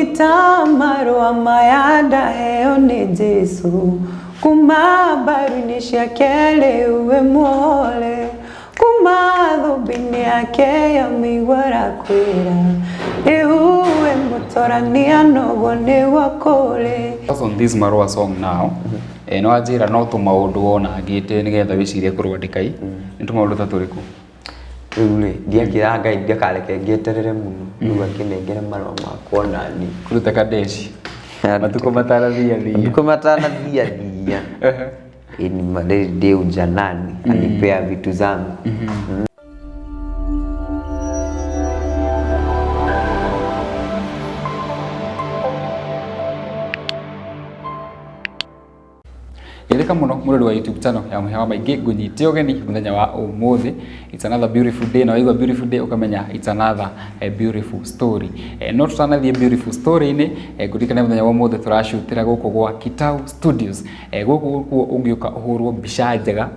Nyita marũa maya ndaheo nĩ Jesũ, kuma mbaru-inĩ ciake rĩu wĩ muohore, kuma thũmbĩ-inĩ yake ya mĩigua arakwĩra, rĩu wĩ mũtorania noguo nĩguo kũrĩ. On this Marũa song now, no wanjĩra no tũmaũndũ wonangĩte nĩgetha wĩcirie kũrwandĩka i nĩ tũmaũndũ ta tũrĩkũ? Rĩu rĩ, ndiakĩraga Ngai ndakareke ngĩeterere mũno, rĩu akĩnengere marũa makwa onani. Kũruta kadeshi matukũ matanathiathia. Matukũ matanathiathia. Ĩni ndĩ ujanani, anipea vitu zangu. Geithĩka mũno mũrori wa YouTube channel ya Mũhĩa wa Maingĩ, ngũnyite ũgeni mũthenya wa ũmũthĩ. It's another beautiful day, na waigua beautiful day ũkamenya it's another beautiful story. No tũtanathiĩ beautiful story-inĩ, ngũririkane mũthenya wa ũmũthĩ tũracutĩra gũkũ gwa Kitau Studios. Gũkũ gũkuo ũngĩũka ũhũrwo mbica njega,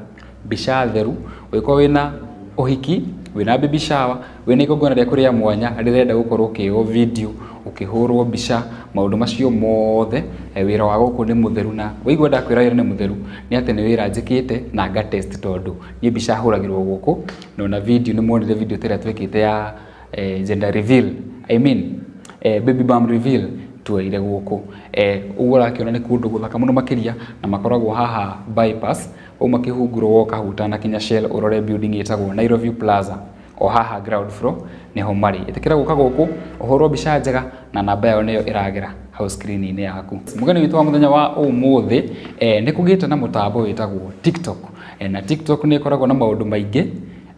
mbica theru, ũngĩkorwo wĩna ũhiki, wĩna baby shower, wĩna igongona rĩaku rĩa mwanya rĩrenda gũkorwo ũkĩoywo video, ũkĩhũrwo mbica, maũndũ macio mothe, wĩra wa gũkũ nĩ mũtheru na waigua ndakwĩra wĩra nĩ mũtheru, nĩ atĩ nĩ wĩra njĩkĩte na nga test tondũ niĩ mbica hũragĩrwo gũkũ, na ona video nĩ muonire video ta ĩrĩa twekĩte ya gender reveal, I mean baby bump reveal tuoire gũkũ. Ũguo ũrakĩona nĩ kũndũ gũthaka mũno makĩria na makoragwo haha bypass, wauma Kĩhunguro woka hau ũtanakinya Shell ũrore building ĩtagwo Nairobi Plaza, o haha ground floor nĩho marĩ. Ĩtĩkĩra gũka gũkũ ũhũrwo mbica njega na namba yao nĩyo ĩragera hau screen-inĩ yaku. Mũgeni witũ wa mũthenya wa ũmũthĩ, nĩ kũgĩte na mũtambo wĩtagwo TikTok. Na TikTok nĩ ĩkoragwo na maũndũ maingĩ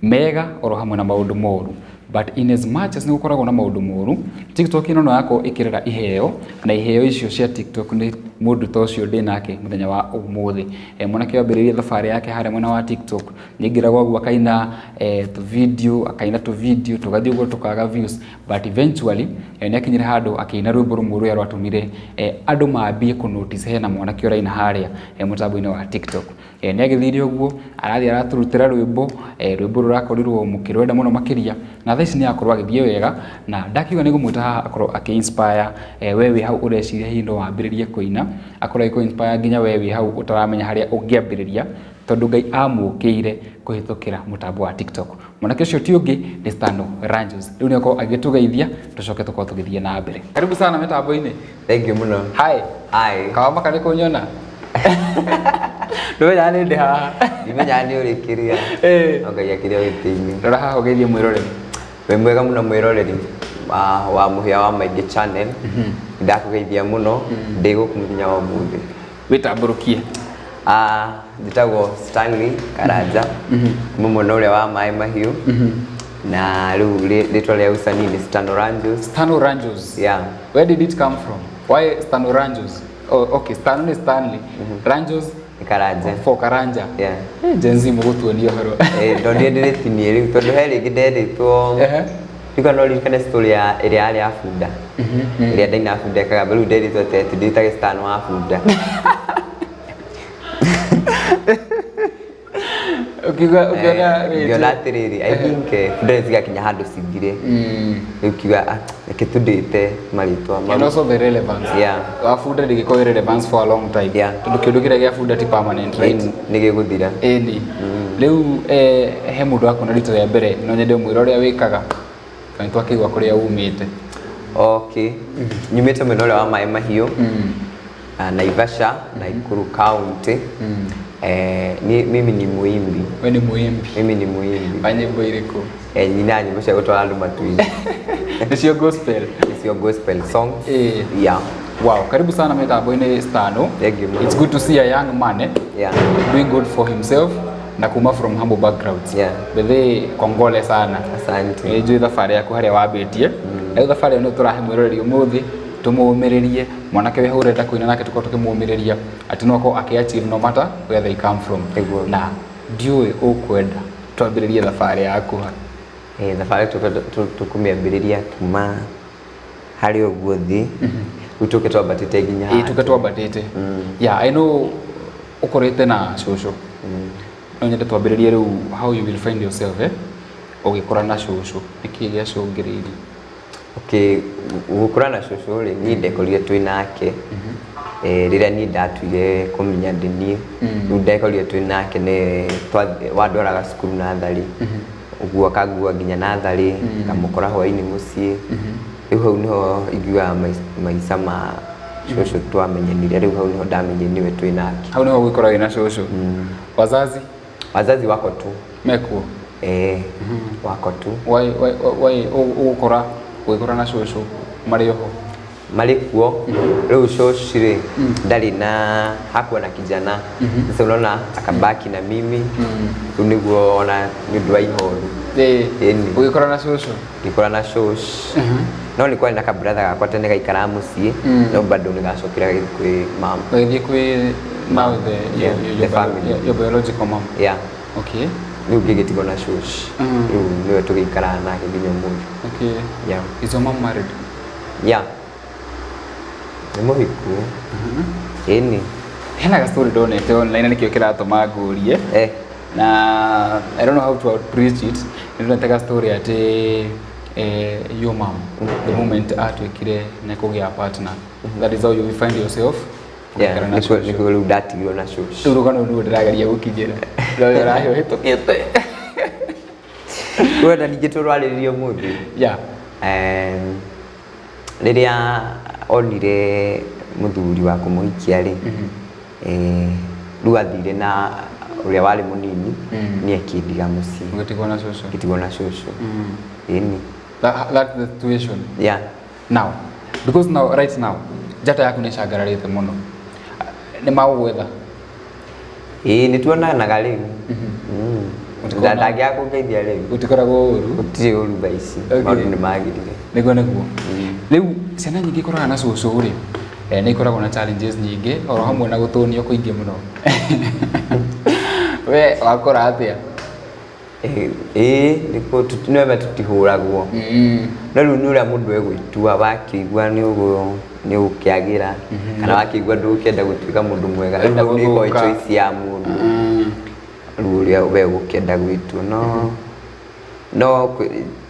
mega oro hamwe na maũndũ moru. But in as much as nĩ gũkoragwo na maũndũ moru, TikTok ĩno no yakorwo ĩkĩrera iheo, na iheo icio cia TikTok nĩ mũndũ ta ũcio ndĩ nake mũthenya wa ũmũthĩ. Mwanake wambĩrĩirie thabarĩ yake harĩa mwena wa TikTok, nĩaingĩraga ũguo akaina tũ video, akaina tũ video tũgathiĩ ũguo tũkaga views, but eventually nĩakinyire handũ akĩina rwĩmbo rũmwe rũrĩa rwatũmire andũ mambie kũ notice hena mwanake ũraina harĩa mũtambo-inĩ wa TikTok. Nĩ agĩthire ũguo arathiĩ aratũrutĩra rwĩmbo, rwĩmbo rũrakorirwo mũkĩrwenda mũno makĩria, na thaa ici nĩ akorwo agĩthiĩ wega, na ndakiuga nĩ ngũmwĩta haha akorwo akĩ inspire we wĩ hau ũreciria hihi no wambĩrĩrie kũina, akorwo agĩkũ inspire nginya we wĩ hau ũtaramenya harĩa ũngĩambĩrĩria, tondũ Ngai amũkĩire kũhĩtũkĩra mũtambo wa TikTok. Mwanake ũcio ti ũngĩ nĩ Stano Ranjos. Rĩu nĩ akorwo agĩtũgeithia tũcoke tũkorwo tũgĩthiĩ na mbere. Karibu sana mĩtambo-inĩ. Thank you mũno. Hi. Hi. Kawamaka nĩ kũnyona? Ndũmenyaga nĩ ndĩ haha. Ndimenyaga nĩ ũrĩ kĩrĩa. No Ngai akĩrĩ o gĩtĩ-inĩ. Rora haha ũgeithie mwĩroreri. Wĩ mwega mũno mwĩroreri wa Mũhĩa wa Maingĩ channel. Ndakũgeithia mũno ndĩ gũkũ mũthenya wa ũmũthĩ. Wĩtambũrũkie. Njĩtagwo Stanley Karanja, kuma mwena ũrĩa wa Maĩ Mahiũ. Na rĩu rĩtwa rĩa usanii nĩ Stano Ranjos. Stano Ranjos. Yeah. Where did it come from? Why Stano Ranjos? Oh, okay, Stano ni Stanley. Ranjos Nĩ Karanja. for Karanja. Yeah. Gen Z mũgũtuonia ũhoro. Ndonire ndĩrĩtinie rĩu tondũ he rĩngĩ nderĩtwo. Rĩu no ririkane story ya ĩrĩa yarĩ ya bunda. Ĩrĩa ndaina bunda ĩkagamba rĩu nderĩtwo atĩ atĩ ndĩtage Stan wa bunda. Ũkiuga ũkĩona Ngĩona atĩrĩrĩ, I think bunda nĩ cigakinya handũ cithire. Rĩu kiuga ah, reke tũndĩte marĩtwa And mau. also the relevance. Yeah. Wa bunda ndĩgĩkorwo ĩ relevance for a long time. Yeah. Tondũ kĩũndũ kĩrĩa gĩa bunda ti permanent, right? Nĩ gĩgũthira. Ĩni. Rĩu he mũndũ wakuona rita rĩa mbere no nyende ũmwĩre ũrĩa wĩkaga na nĩ twakĩigua kũrĩa umĩte. Okay. Nyumĩte mwena ũrĩa wa Maĩ Mahiũ. Naivasha, Nakuru County. Mimi ni muimbi. We nĩ mũimbi. Mimi ni muimbi. Wa nyĩmbo irĩkũ? Nyinaga nyĩmbo cia gũtwara andũ matu-inĩ. Nĩcio gospel. Nĩcio gospel songs. Yeah. Wow, karibu sana mĩtambo-inĩ Stano. Thank you mũno. It's good to see a young man Yeah. doing good for himself na kuma from humble backgrounds. Yeah. Bethe kongole sana. Asante. Nĩ njũĩ thabarĩ yaku harĩa wambĩtie. Rĩu thabarĩ ĩyo nĩ tũrahe mwĩroreri ũmũthĩ tũmũmĩrĩrie mwanake wĩ hau ũrenda kũina nake tũkorwo tũkĩmũmĩrĩria atĩ no akorwo akĩ achieve no matter where they come from. Nĩguo. Na ndiũĩ ũkwenda twambĩrĩrie thabarĩ yaku ha. Thabarĩ tũkũmĩambĩrĩria kuma harĩ ũguo thĩ. Rĩu tũke twambatĩte nginya Ĩĩ tũke twambatĩte. Yeah, I know ũkũrĩte na cũcũ. No nyende twambĩrĩrie rĩu how you will find yourself ũgĩkũra na cũcũ. Nĩkĩ gĩacũngĩrĩirie? Okay, gũkũra na cũcũ rĩ, niĩ ndekorire twĩ nake rĩrĩa niĩ ndatuire kũmenya ndĩ niĩ. Rĩu ndekorire twĩ nake nĩ wandwaraga cukuru natharĩ, ũguo akangua nginya natharĩ, ngamũkora hwainĩ mũciĩ. Rĩu hau nĩho ingiuga maica ma cũcũ twamenyanire. Rĩu hau nĩho ndamenyire nĩwe twĩ nake. Hau nĩho gwĩkora wĩna cũcũ. Wazazi? Wazazi wako tu. Mekuo? Eh, wako tu. Why ũgũkora ũgĩkora na cũcũ marĩ oho? Marĩ kuo. Rĩu cũcũ rĩ, ndarĩ na, hakuwa na kijana. Sasa unaona akabaki na mimi. Rĩu nĩguo ona nĩ ũndũ wa ihoru. Ĩni. Ũgĩkora na cũcũ? Ngĩkora na cũcũ, no nĩ kwarĩ na kabratha gakwa tene gaikaraga mũciĩ, no bado nĩ gacokire gagĩthiĩ kwĩ mama. Ũgĩthiĩ kwĩ now the Yeah, your, the family. Your biological mom. Yeah. Rĩu ngĩgĩtigwo na cũcũ. Rĩu nĩwe tũgĩikaraga nake nginya ũmũthĩ. Yeah. Is your mom married? Yeah, nĩ mũhiku, ĩni. Hena ga story ndonete online na nĩkĩo kĩratũma ngũrie. Na I don't know how to outpreach it. Nĩ ndonete ga story atĩ your mom, the moment atuĩkire nĩ kũgĩa partner, that is how you find yourself Yeah, ũgĩikara na nĩkuo cũcũ. Nĩkuo rĩu ndatigirwo na cũcũ. Rĩu rũgano rũu ndĩrageria gũkinyĩra rũrĩa ũrahe ũhĩtũkĩte. Wenda ningĩ tũrwarĩrĩrie ũmũthĩ? Yeah. Rĩrĩa onire mũthuri wa kũmũhikia rĩ, rĩu athire na ũrĩa warĩ mũnini. Niĩ akĩndiga mũciĩ. Ũgĩtigwo na cũcũ. Ngĩtigwo na cũcũ, ĩni. That's the situation. Yeah. Now, because now, right now, njata yaku nĩ ĩcangararĩte mũno, nĩ magũgwetha? Ĩĩ, nĩ tuonanaga rĩu. Mũtikoragwo Ndangĩaga kũngeithia rĩu. Gũtikoragwo ũru. Gũtirĩ ũru thaa ici. Maũndũ nĩ magĩrire. Nĩguo rĩu ciana nyingĩ ikoraga na cũcũ rĩ, nĩ ikoragwo na challenges nyingĩ oro hamwe na gũtũnio kũingĩ mũno. We wakora atĩa? Ĩĩ, nĩkuo nĩwema tũtihũragwo, no rĩu nĩ ũrĩa mũndũ egwĩtua. Wakĩigua nĩ nĩ ũgũkĩagĩra kana wakĩigua ndũgũkĩenda gũtuĩka mũndũ mwega, rĩu Enda hau nĩ ĩkoragwo gũthũka. Choice ya mũndũ rĩu ũrĩa we ũgũkĩenda gwĩtua. No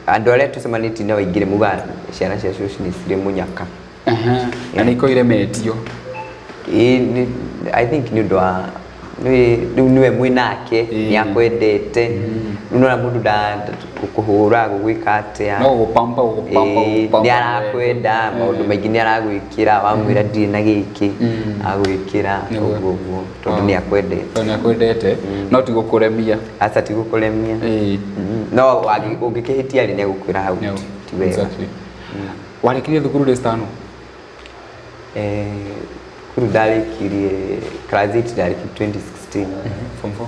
andũ arĩa tũcemanĩtie nao aingĩ nĩ mugaga ciana cia cũcũ nĩ cirĩ mũnyaka. Aha. Na nĩ ikoire metio. Ĩĩ, I think nĩ ũndũ wa rĩu nĩwe mwĩ nake, nĩ akwendete. Rĩu nona mũndũ gũkũhũra, gũgwĩka atĩa. No gũpampa, gũpampa, gũpampa. Nĩ arakwenda, maũndũ maingĩ nĩ aragwĩkĩra. Wamwĩra ndirĩ na gĩkĩ, agwĩkĩra. Ũguo ũguo tondũ nĩ akwendete. Tondũ nĩ akwendete, no ti gũkũremia. Aca, ti gũkũremia. No ũngĩkĩhĩtia rĩ, nĩ egũkwĩra hau ti wega. Exactly. Warĩkirie thukuru rĩ stano? Cukuru ndarĩkirie class 8, ndarĩkirie 2016. Form 4?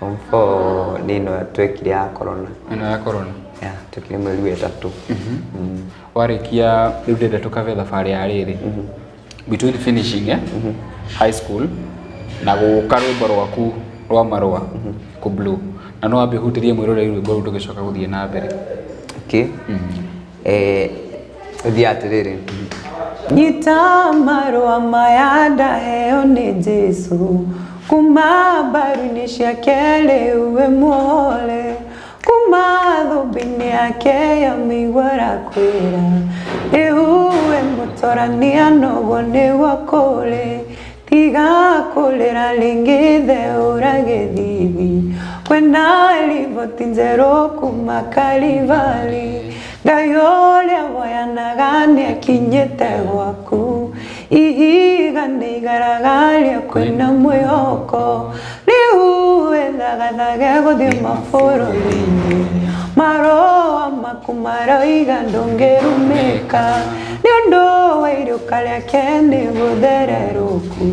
Form 4 nĩ ĩno twekire ya corona. Ĩno ya corona. Yeah, twekire mweri wa ĩtatũ. Warĩkia rĩu ndĩrenda tũkave thabarĩ ya rĩrĩ between finishing high school na gũka rwĩmbo rwaku rwa marũa kũ blue, na no wambe ũhutĩrie mwĩroreri rwĩmbo rũu tũgĩcoka gũthiĩ na mbere. Okay. Ũthiĩ atĩrĩrĩ. Nyita marũa maya ndaheo nĩ Jesũ kuma mbaru-inĩ ciake, rĩu wĩ muohore kuma thũmbĩ-inĩ yake ya mĩigua. Arakwĩra rĩu wĩ mũtorania, noguo nĩguo kũrĩ. Tiga kũrĩra rĩngĩ, theũra gĩthithi, kwĩna riboti njerũ kuma Kalivali. Ngai ũrĩa woyanaga nĩakinyĩte gwaku, ihiga nĩ igaragaria, kwĩna mwĩhoko rĩu. Wĩthagathage gũthiĩ mabũrũri-inĩ, marũa maku maroiga ndũngĩrumĩka nĩ ũndũ wa iriũka rĩake nĩ gũthererũku,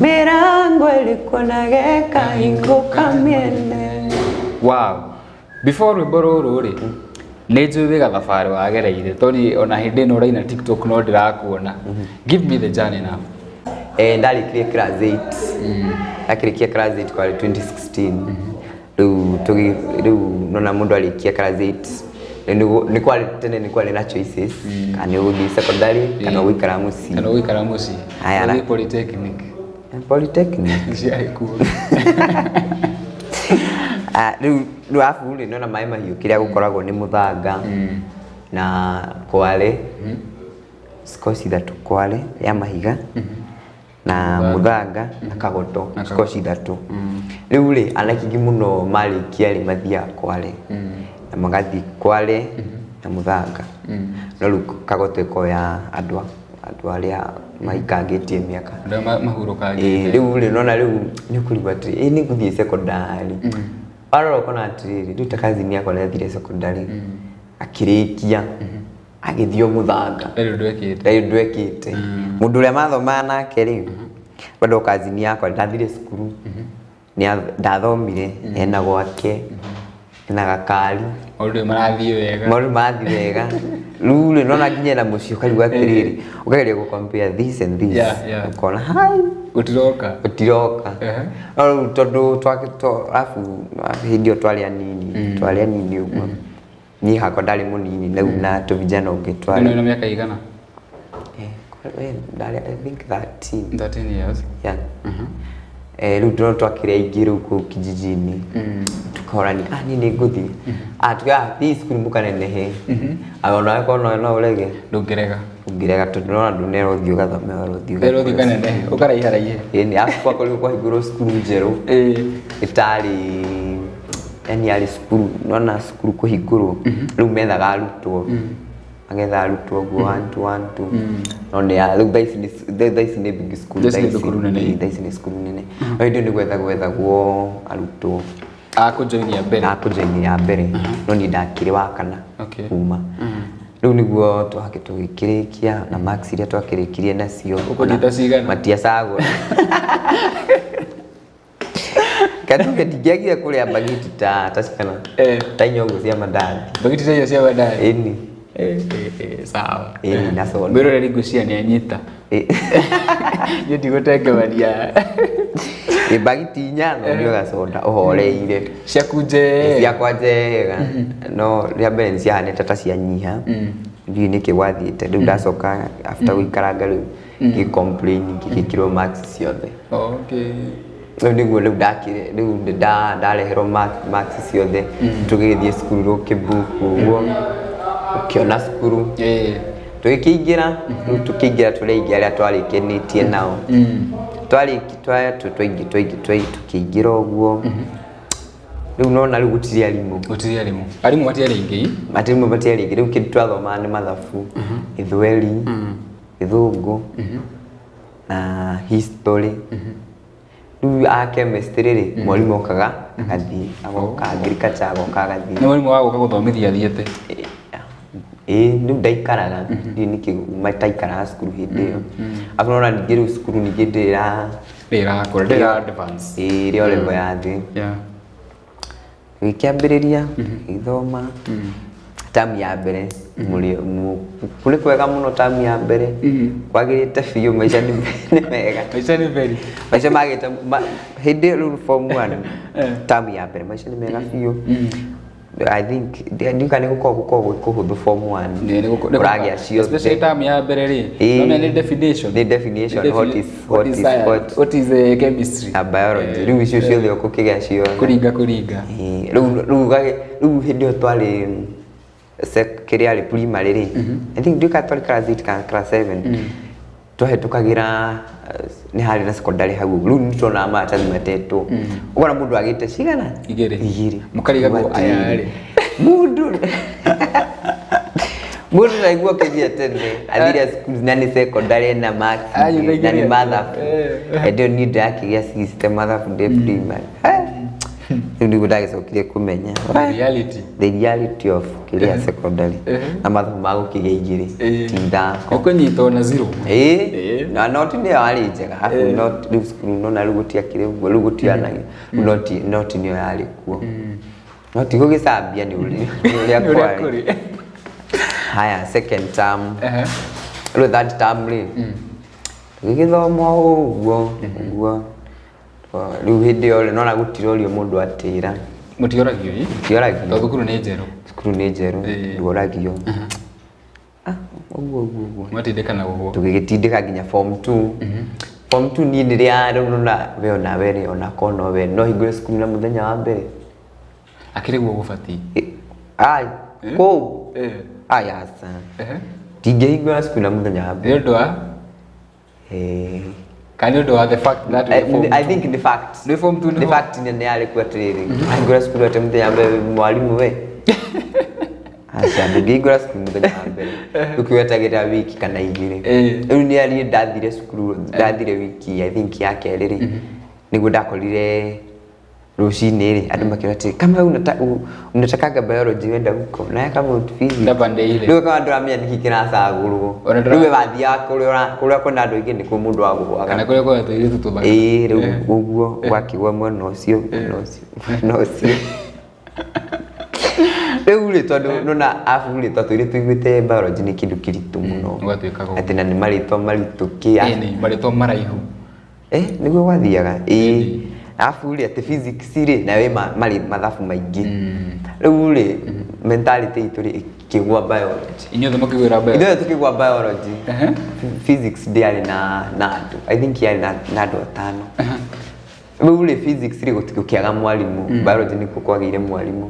mĩrango ĩrĩkuonage kahingũka mĩene. Wow, before rwĩmbo rũrũ rĩ, nĩ njũĩ wĩ gathabarĩ wagereire, tondũ ona hĩndĩ ĩno ũraina TikTok no ndĩrakuona. Give me the journey now. Ndarĩkirie class 8, ndakĩrĩkia class 8 kwarĩ 2016. Rĩu rĩu nona mũndũ arĩkia class 8 rĩu nĩ kwarĩ tene, nĩ kwarĩ na choices kana nĩ ũgũthiĩ secondary kana ũgũikara mũciĩ. Kana ũgũikara mũciĩ. Haya, Ũthiĩ polytechnic. Polytechnic. Ciarĩ kuo. Ah, rĩu arabu rĩ, nona maĩ mahiũ kĩrĩa gũkoragwo nĩ mũthanga. Na Kwale, Scotch ithatũ, Kwale ya mahiga na Muthanga na Kagoto, Na Scotch ithatũ. Rĩu rĩ, anake aingĩ mũno marĩkia rĩ, mathiaga Kwale na magathiĩ Kwale na Muthanga, no rĩu Kagoto ĩkoragwo ya andũ arĩa maikangĩtie mĩaka. Andũ arĩa mahurũkangĩte. Rĩu rĩ, nona rĩu nĩ ũkũrigwo atĩrĩ, ĩ nĩ ngũthiĩ secondary, warora ũkona atĩrĩrĩ, rĩu ta cousin yakwa nĩ athire secondary, akĩrĩkia, agĩthiĩ o Muthanga. Ndarĩ ũndũ ekĩte. Ndarĩ ũndũ ekĩte. Mũndũ ũrĩa mathomaga nake rĩ, bado cousin yakwa ndathire cukuru, ndathomire, ena gwake, ena gakari. Maũndũ marathiĩ wega. Maũndũ marathiĩ wega. Rĩu rĩ, nona nginya ena mũciĩ, ũkarigwo atĩrĩrĩ, ũkageria gũ compare this and this, ũkona hai, gũtiroka. Gũtiroka. No rĩu tondũ arabu hĩndĩ ĩyo twarĩ anini, twarĩ anini ũguo, niĩ hakwa ndarĩ mũnini rĩu na tũvijana ũngĩ twarĩ. Ĩno ĩna mĩaka igana? Ndarĩ, I think, 13. 13 years. Yeah. Rĩu ndĩrona twakĩrĩ aingĩ rĩu kũu kijijini, tukahorani, ah, niĩ nĩ ngũthiĩ, ah, tuga thiĩ cukuru mũkanenehe. Ah, onawe korwo no ũrege. Ndũngĩrega. Ũngĩrega tondũ nona ndũnerwo ũthiĩ ũgathome, werwo ũthiĩ. Werwo ũthiĩ ũkanenehe, ũkaraiharaihe. Ĩni, arabu gwakorirwo kwahingũrwo cukuru njerũ ĩtarĩ, yani yarĩ cukuru, nona cukuru kũhingũrwo rĩu methaga arutwo, magetha arutwo ũguo, one two, one two, no nĩ ya rĩu thaa ici nĩ big school. Thaa ici nĩ thukuru nene. Thaa ici nĩ cukuru nene, no hĩndĩ ĩyo nĩ gwetha gwethagwo arutwo a kũjoin ya mbere. A kũjoin ya mbere, no niĩ ndakĩrĩ wa kana kuma. Rĩu nĩguo twake tũgĩkĩrĩkia na marks iria twakĩrĩkirie nacio. Ũkũnyita cigana? Matiacagũra. Katuge ndingĩagire kũrĩa mbagiti ta cigana, ta inya ũguo cia mandathi. Mbagiti ta inya cia mandathi? Ĩni. Sawa. Ĩni, na soda. Mwĩroreri ngwĩciria nĩ anyita. Niĩ ndigũtengemania. Ĩ, mbagiti inya na ũnyue gacoda ũhoreire. Ciaku njega. Ciakwa njega, no rĩa mbere nĩ ciahanĩte ta cianyiha, ndiũĩ nĩkĩ gwathiĩte. Rĩu ndacoka after gũikaranga rĩu ngĩ complain, ngĩgĩkĩrwo marks ciothe. Rĩu nĩguo rĩu ndakire, rĩu ndareherwo marks ciothe, tũgĩgĩthiĩ cukuru rũkĩbuku ũguo, ũkĩona cukuru. Tũgĩkĩingĩra, rĩu tũkĩingĩra tũrĩ aingĩ arĩa twarĩkanĩtie nao. Tũkĩingĩra ũguo. Rĩu nona rĩu gũtirĩ arimũ. Gũtirĩ arimũ. Arimũ matiarĩ aingĩ. Arimũ matiarĩ aingĩ. Rĩu kĩndũ twathomaga nĩ mathabu, Gĩthweri, Gĩthũngũ na history. Rĩu a chemistry rĩ, mwarimũ okaga agathiĩ, agoka agriculture agoka agathiĩ. Nĩ mwarimũ wa gũka gũthomithia athiĩte? Ĩĩ, rĩu ndaikaraga, ndiũĩ nĩkĩ mataikaraga cukuru hĩndĩ ĩyo. Arabu nona ningĩ rĩu cukuru ningĩ ndĩra Ndĩrakũra, ndĩra advance. Ĩĩ, ĩrĩ o level ya thĩ. Gĩkĩambĩrĩria gĩthoma tamu ya mbere, kũrĩ kwega mũno tamu ya mbere, kwagĩrĩte biũ, maica nĩ mega. Maica nĩ very. Maica magĩte hĩndĩ ĩyo rĩu form 1, tamu ya mbere maica nĩ mega biũ. I think ndiũĩ kana nĩ gũkoragwo gwĩ kũhũthũ form 1. Nĩ Ũragĩa ciothe. Especially term ya mbere rĩ. Ĩĩ. Nona nĩ definition. Nĩ definition, Nĩ what is, what is science, what. what is chemistry. Na biology. Rĩu icio ciothe ũkũkĩgĩa ciothe. Kũringa, kũringa. Ĩĩ, rĩu hĩndĩ ĩyo twarĩ kĩrĩa rĩ primary rĩ. I think ndiũĩ kana twarĩ class 8 kana class 7. Twahĩtũkagĩra, nĩ harĩ na secondary hau ũguo. Rĩu nĩ tuonaga maratathi matetwo. Ũkona mũndũ agĩte cigana? Igĩrĩ. Igĩrĩ. Mũkarigagwo Atĩrĩrĩ. aya rĩ. Mũndũ naigua ũkĩthiĩ tene, athire cukuru na nĩ secondary ena marks Ayo, na nĩ igĩrĩ. mathabu. Hĩndĩ ĩyo niĩ ndĩrakĩgĩa sixty mathabu ndĩ primary. Rĩu nĩguo ndagĩcokire kũmenya. The reality. The reality of kĩrĩa secondary. Na mathabu ma gũkĩgĩa igĩrĩ. Ti ithako. Ũkũnyitwo na zero. Ĩĩ. Na noti nĩyo yarĩ njega. Arabu noti rĩu cukuru nona rĩu gũtiakĩrĩ ũguo, rĩu gũtianagia. Rĩu noti nĩyo yarĩ kuo. No ti gũgĩcambia nĩ ũrĩa Nĩ ũrĩa kwarĩ. kũrĩ. Haya, second term. Rĩu third term rĩ. Tũgĩgĩthoma ũguo, ũguo. Rĩu hĩndĩ ĩyo rĩ, nona gũtirorio mũndũ atĩra. Mũtioragio ĩ? Mũtioragio. Tondũ thukuru nĩ njerũ. Thukuru nĩ njerũ, ndworagio. Ũguo, ũguo, ũguo. Mwatindĩkana ũguo. Tũgĩgĩtindĩka nginya form 2. Form 2 niĩ nĩrĩa rĩu nona we ona we rĩ, ona korwo no we, no hingũre cukuru na mũthenya wa mbere. Akĩrĩ guo gũbatiĩ. Kũu. Aya aca. Ndingĩhingũra cukuru na mũthenya wa Nĩ mbere. ũndũ wa Eh. kana nĩ ũndũ wa the fact that I, wĩ form I two? think the fact. Nĩ form two The nĩho? fact nĩ yarĩ kuo atĩrĩrĩ. Ahingũra cukuru atĩ mũthenya wa mbere mwarimũ we. Aca ndũngĩhingũra cukuru mũthenya wa mbere. Ũkĩwetagĩrĩra wiki kana igĩrĩ. Rĩu nĩ niĩ ndathire cukuru ndathire wiki I think ya kerĩ rĩ. Nĩguo ndakorire rũcinĩ rĩ andũ makĩra atĩ kama wewe unatakanga biology wenda huko naye kama physics Ndapande ile. rĩu kama ndũramenya nĩkĩ kĩracagũrwo Ona ndũra- rĩu we wathiaga kũrĩa kũrĩa kwĩna andũ aingĩ nĩkuo mũndũ agũaga. Kana kũrĩa kwĩna tũirĩtu tũthaka. Ĩĩ rĩu ũguo gwakĩgwa mwena ũcio mwena ũcio mwena ũcio rĩu rĩ tondũ nona abu rĩ twatũire tũiguĩte biology nĩ kĩndũ kĩritũ mũno. Gwatuĩkaga ũguo. Atĩ na nĩ marĩtwa maritũ kĩ Ĩni, marĩtwa maraihu. Nĩguo gwathiaga ĩĩ arabu rĩ atĩ physics rĩ nayo ĩ marĩ mathabu maingĩ. Rĩu rĩ mentality itũ rĩ ĩkĩgwa biology. Inyuothe mũkĩgwĩra mbere. Ithuothe tũkĩgwa biology. Physics ndĩarĩ na andũ I think yarĩ na andũ atano. Rĩu rĩ physics rĩ gũtikĩaga mwarimũ, biology nĩkuo kwagĩire mwarimũ.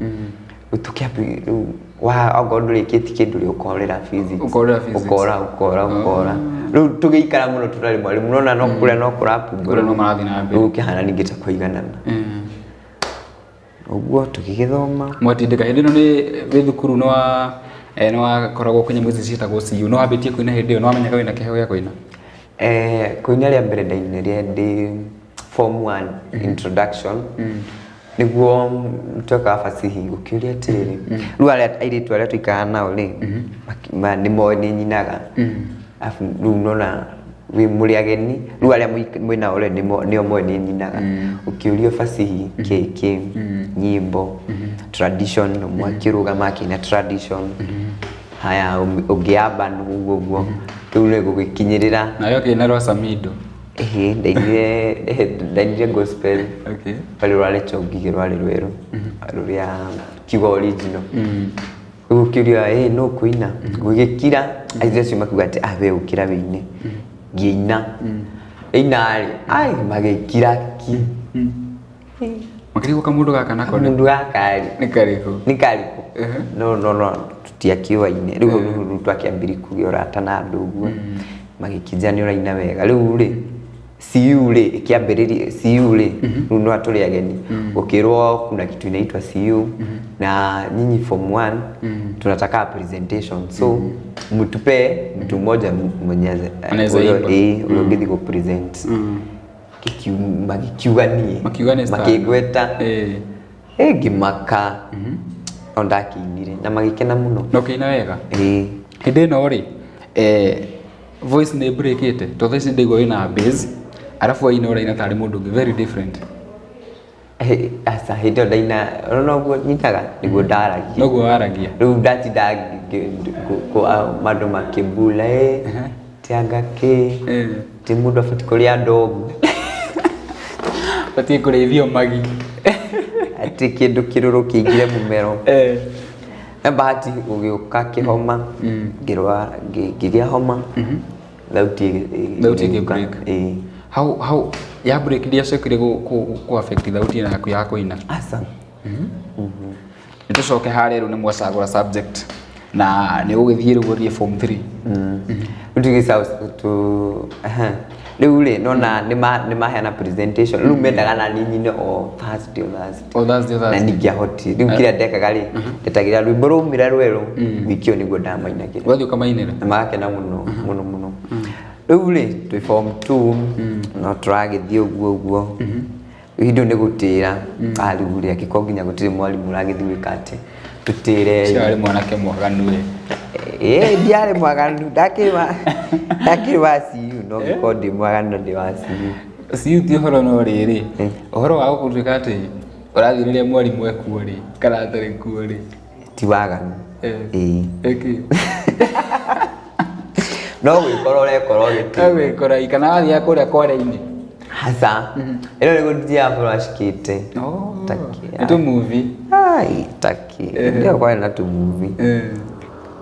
Rĩu tũkĩambia rĩu wa okorwo ndũrĩkĩtie kĩndũ rĩ ũkorĩra physics. Ũkorĩra physics. Ũkora ũkora ũkora. Rĩu tũgĩikara mũno tũtarĩ mwarimũ nona no kũrĩa no kũrabungwo. Kũrĩa no marathiĩ na mbere. Rĩu ũkĩhana ningĩ ta kũiganana. Ũguo tũgĩgĩthoma. Mwatindĩka hĩndĩ ĩno nĩ wĩ thukuru nĩ wa nĩ wakoragwo kwenye ici ciĩtagwo CU nĩ wambĩtie kũina hĩndĩ ĩyo nĩ wamenyaga wĩna kĩheo gĩa kũina? Kũina rĩa mbere ndainire ndĩ form 1 introduction. Nĩguo twekaga fasihi gũkĩũria atĩrĩrĩ rĩu arĩa airĩtu arĩa tũikaraga nao rĩ nĩ moĩ nĩ nyinaga. Arabu rĩu nona wĩ mũrĩ ageni rĩu arĩa mwĩ nao rĩ nĩo moĩ nĩ nyinaga. Ũkĩũrio fasihi kĩ kĩ nyimbo tradition ũmwe akĩrũgama akĩina tradition. Haya ũngĩ urban ũguo ũguo rĩu rĩ gũgĩkinyĩrĩra. Nawe ũkĩina rwa Samido. Ĩhĩ ndainire gospel. Okay. Rwarĩ rwa Rachel Ngigĩ rwarĩ rwerũ rũrĩa kiugo original. Rĩu ũkĩũria ĩ nũ ũkũina gũgĩkira airĩtu acio makiuga atĩ ah we ũkĩra wĩine. Ngĩina. Ĩina rĩ ai magĩkira ki. Makĩrigwo kamũndũ gaka nako nĩ Kamũndũ gaka rĩ nĩ karĩkũ? Nĩ karĩkũ? No no no tũtiakĩũaine rĩu hau nĩho rĩu twakĩambirie kũgĩa ũrata na andũ ũguo magĩkĩnjĩra nĩ ũraina wega rĩu rĩ CU rĩ ĩkĩambĩrĩria CU rĩ rĩu no tũrĩ ageni gũkĩrwo kuna kitu inaitwa CU na nyinyi form 1 tunataka presentation so mtupe mtu mmoja mwenye Anaweza imba. ũrĩa ũngĩthiĩ gũ present. Magĩkiuga niĩ Makiuga nĩ star. makĩngweta. Ngĩmaka no ndakĩinire na magĩkena mũno. Na ũkĩina wega? Ĩĩ. Hĩndĩ ĩno rĩ voice nĩ breakĩte to thaa ici ndaigua wĩna bass arabu waina ũraina tarĩ mũndũ ũngĩ very different. Aca hĩndĩ ĩyo ndaina ũrona ũguo nyitaga nĩguo ndaragia. Noguo waragia. Rĩu ndatinda andũ makĩmbura ti anga kĩ ti mũndũ abatiĩ kũrĩa ndogu. Batiĩ kũrĩithio magi. Atĩ kĩndũ kĩrũrũ kĩingĩre mũmero. Na bahati gũgĩũka kĩhoma ngĩrwara ngĩgĩa homa thauti Thauti ĩgĩũka. ĩgĩ-break. Ĩĩ. How ya break ndĩacokire kũ affect thauti ĩno yaku ya kũina? Aca. Nĩ tũcoke harĩa rĩu nĩ mwacagũra subject na nĩ ũgũgĩthiĩ rĩu ũthiĩ form 3. Rĩu rĩu rĩ nona nĩ maheana presentation rĩu mendaga nani nyine o Thursday o Thursday. O Thursday, o Na Thursday. ningĩahotire rĩu kĩrĩa ndekaga rĩ ndetagĩra rwĩmbo rwaumĩra rwerũ wiki ĩyo nĩguo ndamainagĩra. Ũgathiĩ ũkamainĩra? Na magakena mũno mũno mũno. Rĩu rĩ twĩ form 2 no tũragĩthiĩ ũguo ũguo. Hĩndĩ ĩyo nĩ gũtĩra rĩu rĩ angĩkorwo nginya gũtirĩ mwarimũ ũragĩthiĩ gwĩka atĩ tũtĩre. Ũcio arĩ mwanake mwaganu we. Ndiarĩ mwaganu ndakĩrĩ wa CU no ngĩkorwo ndĩ mwaganu na ndĩ wa CU. CU ti ũhoro no rĩrĩ ũhoro wa gũtuĩka atĩ ũrathiĩ rĩrĩa mwarimũ ekuo rĩ kana atarĩ kuo rĩ. Ti waganu. Ĩĩ. Ĩkĩ? No gwĩkora ũrekora ũgĩtĩra. No gwĩkora kana wathiaga kũrĩa kware-inĩ. Aca. Ĩno nĩ gũthiaga bũracikĩte. Nĩ tũ movie. Ai, taki. Ndio kwarĩ na tũ movie.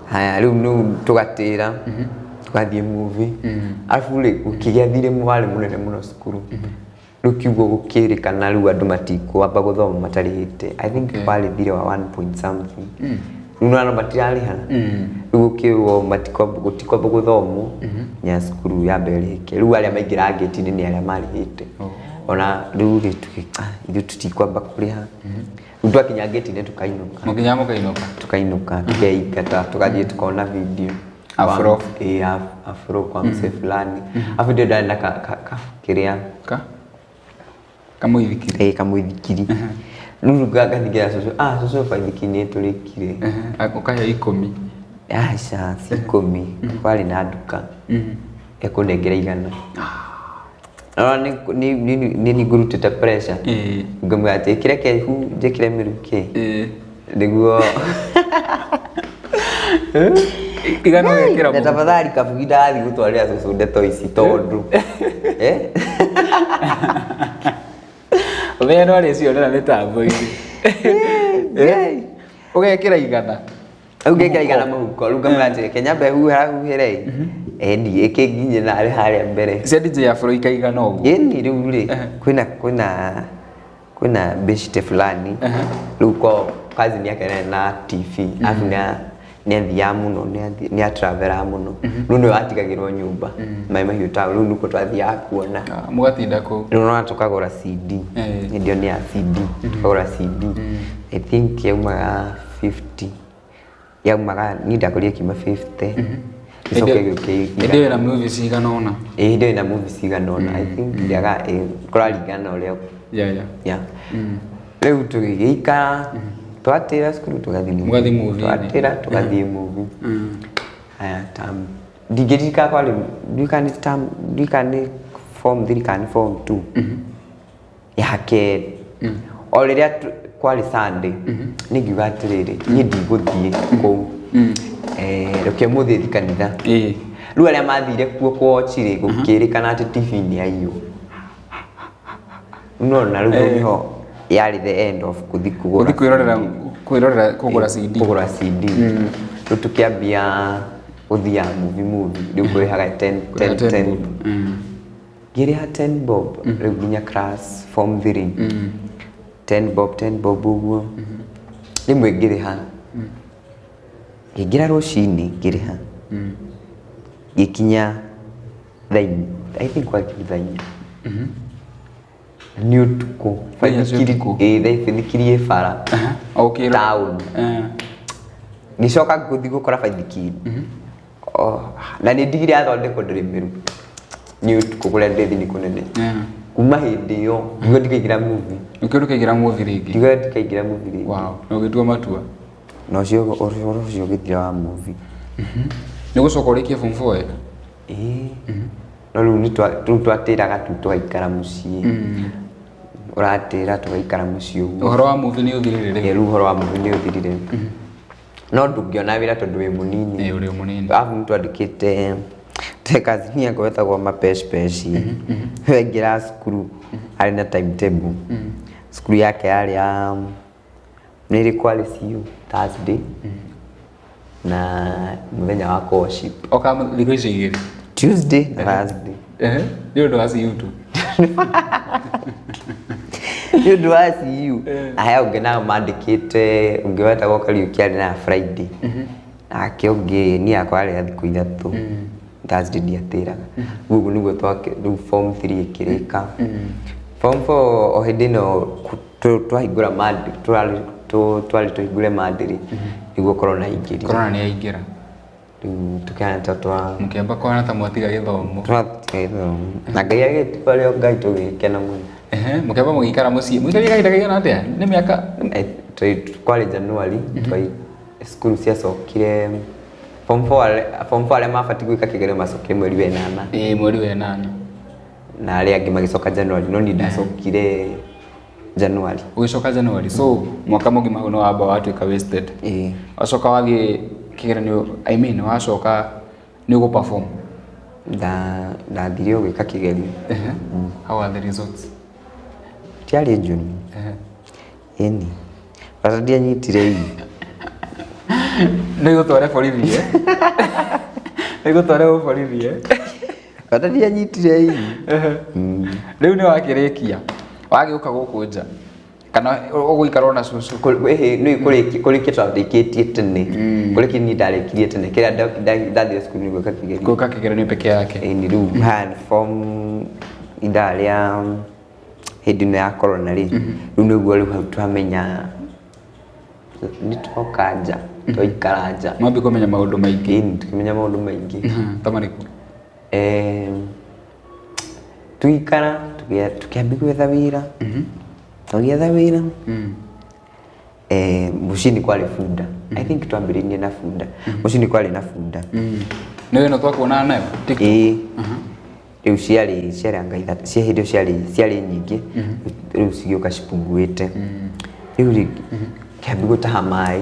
Haya rĩu nĩu tũgatĩra tũgathiĩ movie. Arabu rĩ gũkĩgĩa thirĩ warĩ mũnene mũno cukuru. Rĩu kiugo gũkĩrĩkana rĩu andũ matikwamba gũthoma matarĩhĩte. I think warĩ thirĩ wa 1 point something. Rĩu nĩwona matirarĩha. Rĩu gũkĩrwo gũtikwamba gũthomwo nginya cukuru yambe ĩrĩke. Rĩu arĩa maingĩraga ngĩti-inĩ nĩ arĩa marĩhĩte. Ona rĩu rĩ ithuĩ tũtikwamba kũrĩha. Rĩu twakinya ngĩti-inĩ tũkainũka. Mũkinya mũkainũka. Tukainũka tukeingata tugathiĩ tukona video. Afro. Ĩĩ, afro kwa mzee fulani. Afu ndio ndarĩ na ka kĩrĩa. Ka? Kamũithikiri. Ĩĩ, kamũithikiri. Rĩu ngathiĩ cũcũ, ah cũcũ baithikiri nĩ ĩtũrĩkire. Ũkahe 10. Aca, si 10. Kwarĩ na nduka. Ekũnengera 100. Ona nĩ ngũrutĩte pressure. Ngamwĩra atĩ ĩkĩre kehu njĩkĩre mĩrukĩ. Nĩguo 100 ũgekĩra na tafadhali kabugi ndathiĩ gũtwarĩra cũcũ ndeto ici tondũ. Ũmenye no arĩcionera mĩtambo-inĩ. Ũgekĩra 100. Rĩu ngekĩra 100 mũhuko, rĩu ngamwĩra atĩrĩ, reke nyambe huhĩre. Ĩni, ĩkĩnginye narĩ harĩa mbere. Cia DJ Afro ikaigana ũguo. Ĩni, rĩu rĩ, kwĩna beshte fulani. Rĩu ko cousin yake nĩ na TV, arabu nĩ athiaga mũno, nĩ atravelaga mũno. Rĩu nĩwe watigagĩrwo nyũmba, Maĩ Mahiũ town, rĩu nĩkuo twathiaga kuona. Mũgatinda kũu. Rĩu no tũkagũra CD. Hĩndĩ ĩyo nĩ ya CD, tũkagũra CD. I think yaumaga 50. Yaumaga, niĩ ndagũrire ĩkiuma 50. Ĩcoke ĩgĩũke Hĩndĩ ĩyo ĩna movie cigana ũna. Ĩĩ, hĩndĩ ĩyo ĩna movie cigana ũna. I think ndiaga, kũraringana ũrĩa. Yeah, yeah. Yeah. Rĩu tũgĩgĩikara, twatĩra cukuru tũgathiĩ movie. Mũgathiĩ movie-inĩ. Twatĩra tũgathiĩ movie. Haya, term. Ndingĩririkana kwarĩ, ndirikana nĩ term, ndirikana nĩ form 3 kana nĩ form 2. Ya kerĩ. O rĩrĩa kwarĩ Sunday, niĩ ngiuga atĩrĩrĩ, niĩ ndigũthiĩ kũu. Reke ũmũthĩ thiĩ kanitha. Rĩu arĩa mathire kuo kwa Chile gũkĩrĩkana atĩ TV nĩ yaiywo. No na rĩu nĩho yarĩ the end of gũthiĩ kũgũra Gũthiĩ kwĩrorera kũgũra CD. Kũgũra CD. Rĩu tũkĩambia gũthiaga movie movie. Rĩu kũrĩhaga 10, Kũrĩha 10, 10 10. bob. Ngĩrĩha 10 bob, rĩu nginya class form 3. 10 bob, 10 bob ũguo. Rĩmwe ngĩrĩha. Ngĩingĩra rũcinĩ ngĩrĩha. Ngĩkinya thaa inya. I think gwakinya thaa inya. Nĩ ũtukũ. Thaa inya cia ũtukũ? Ĩĩ, thaa baithikiri ĩ bara. Ũkĩrora. Town. Ngĩcoka gũthiĩ gũkora baithikiri. Oh, na nĩ ndigire yathondekwo ndĩrĩ mĩru. Nĩ ũtukũ kũrĩa ndĩthi nĩ kũnene. Kuma hĩndĩ ĩyo, ngiuga ndikaingĩra movie. Ũkĩũria ũkaingĩra movie rĩngĩ? Ngiuga ndikaingĩra movie rĩngĩ. Wow, na ũgĩtua matua? Na ũcio ũhoro ũcio ũgĩthira wa movie. Nĩ ũgũcoka ũrĩkie form 4 wega? Ĩĩ. No rĩu nĩ rĩu twatĩraga tu tũgaikara mũciĩ. Ũratĩra tũgaikara mũciĩ ũguo. Ũhoro wa movie nĩ ũthirire rĩu? Ĩĩ, rĩu ũhoro wa movie nĩ ũthirire. No ndũngĩona wĩra tondũ wĩ mũnini. Ĩĩ, ũrĩ mũnini. Arabu nĩ twandĩkĩte te kazini yakwa ĩtagwo mapeshpeshi. Waingĩra cukuru arĩ na timetable. Cukuru yake yarĩ ya nĩ ĩrĩ kwarĩ CU Thursday na mũthenya wa worship. Oka thikũ icio igĩrĩ? Tuesday na Thursday. Nĩ ũndũ wa CU tu? Nĩ ũndũ wa CU. Aya ũngĩ nao mandĩkĩte ũngĩ wetagwo Kariũki arĩ na Friday. Nake ũngĩ niĩ yakwa yarĩ ya thikũ 3. Thursday ndiatĩraga. Rĩu ũguo nĩguo rĩu form 3 ĩkĩrĩka. Form 4 o hĩndĩ ĩno twahingũra twarĩ tũhingũre mandĩrĩ nĩguo corona ĩingĩrire. Corona nĩ yaingĩra. Rĩu tũkĩhana ta twa Mũkĩamba kũhana ta mwatiga gĩthomo. Twatiga gĩthomo. Na Ngai agĩtua rĩo Ngai tũgĩkena mũno. Mũkĩamba mũgĩikara mũciĩ. Mũikarire kahinda kaigana atĩa? Nĩ mĩaka? Kwarĩ January, cukuru ciacokire form 4 form 4 arĩa mabatiĩ gwĩka kĩgerio macokire mweri wa ĩnana. Ĩĩ, mweri wa ĩnana. Na arĩa angĩ magĩcoka January, no niĩ ndacokire January. Ũgĩcoka January, so mwaka mũgima hau nĩ wamba watuĩka wasted. Ĩĩ. Wacoka wathiĩ kĩgeranio, I mean, wacoka nĩ ũgũ perform? Ndathire gwĩka kĩgerio. How are the results? Tiarĩ njũru. Ĩni. Bata ndianyitire ii. Nĩ igũtware borithi, eh? Nĩ igũtware borithi, eh? Bata ndianyitire ii. Rĩu nĩ wakĩrĩkia. Wagĩũka gũkũ nja. Kana ũgũikara na cũcũ? Nĩ kũrĩkia twarĩkĩtie tene, kũrĩkia niĩ ndarĩkirie tene kĩrĩa ndathire cukuru nĩ gwĩka kĩgerio. Gwĩka kĩgeranio peke yake. Ĩĩ, nĩ rĩu haya form ithaa rĩa hĩndĩ ĩno ya corona rĩ, rĩu nĩguo rĩu hau twamenya nĩ twoka nja, twaikara nja. Mwambie kũmenya maũndũ maingĩ. Ĩĩ, tũkĩmenya maũndũ maingĩ. Ta marĩkũ? Tũgĩikara tũkĩambia gwetha wĩra, tũgĩetha wĩra. Mũciĩ nĩ kwarĩ bunda. I think twambĩrĩirie na bunda. Mũciĩ nĩ kwarĩ na bunda. Nĩ ĩno twakuonaga nayo TikTok? Ĩĩ. Rĩu ciarĩ anga ithatũ cia hĩndĩ ĩyo, ciarĩ nyingĩ, rĩu cigĩũka cipunguĩte. Rĩu rĩ kĩambi gũtaha maĩ,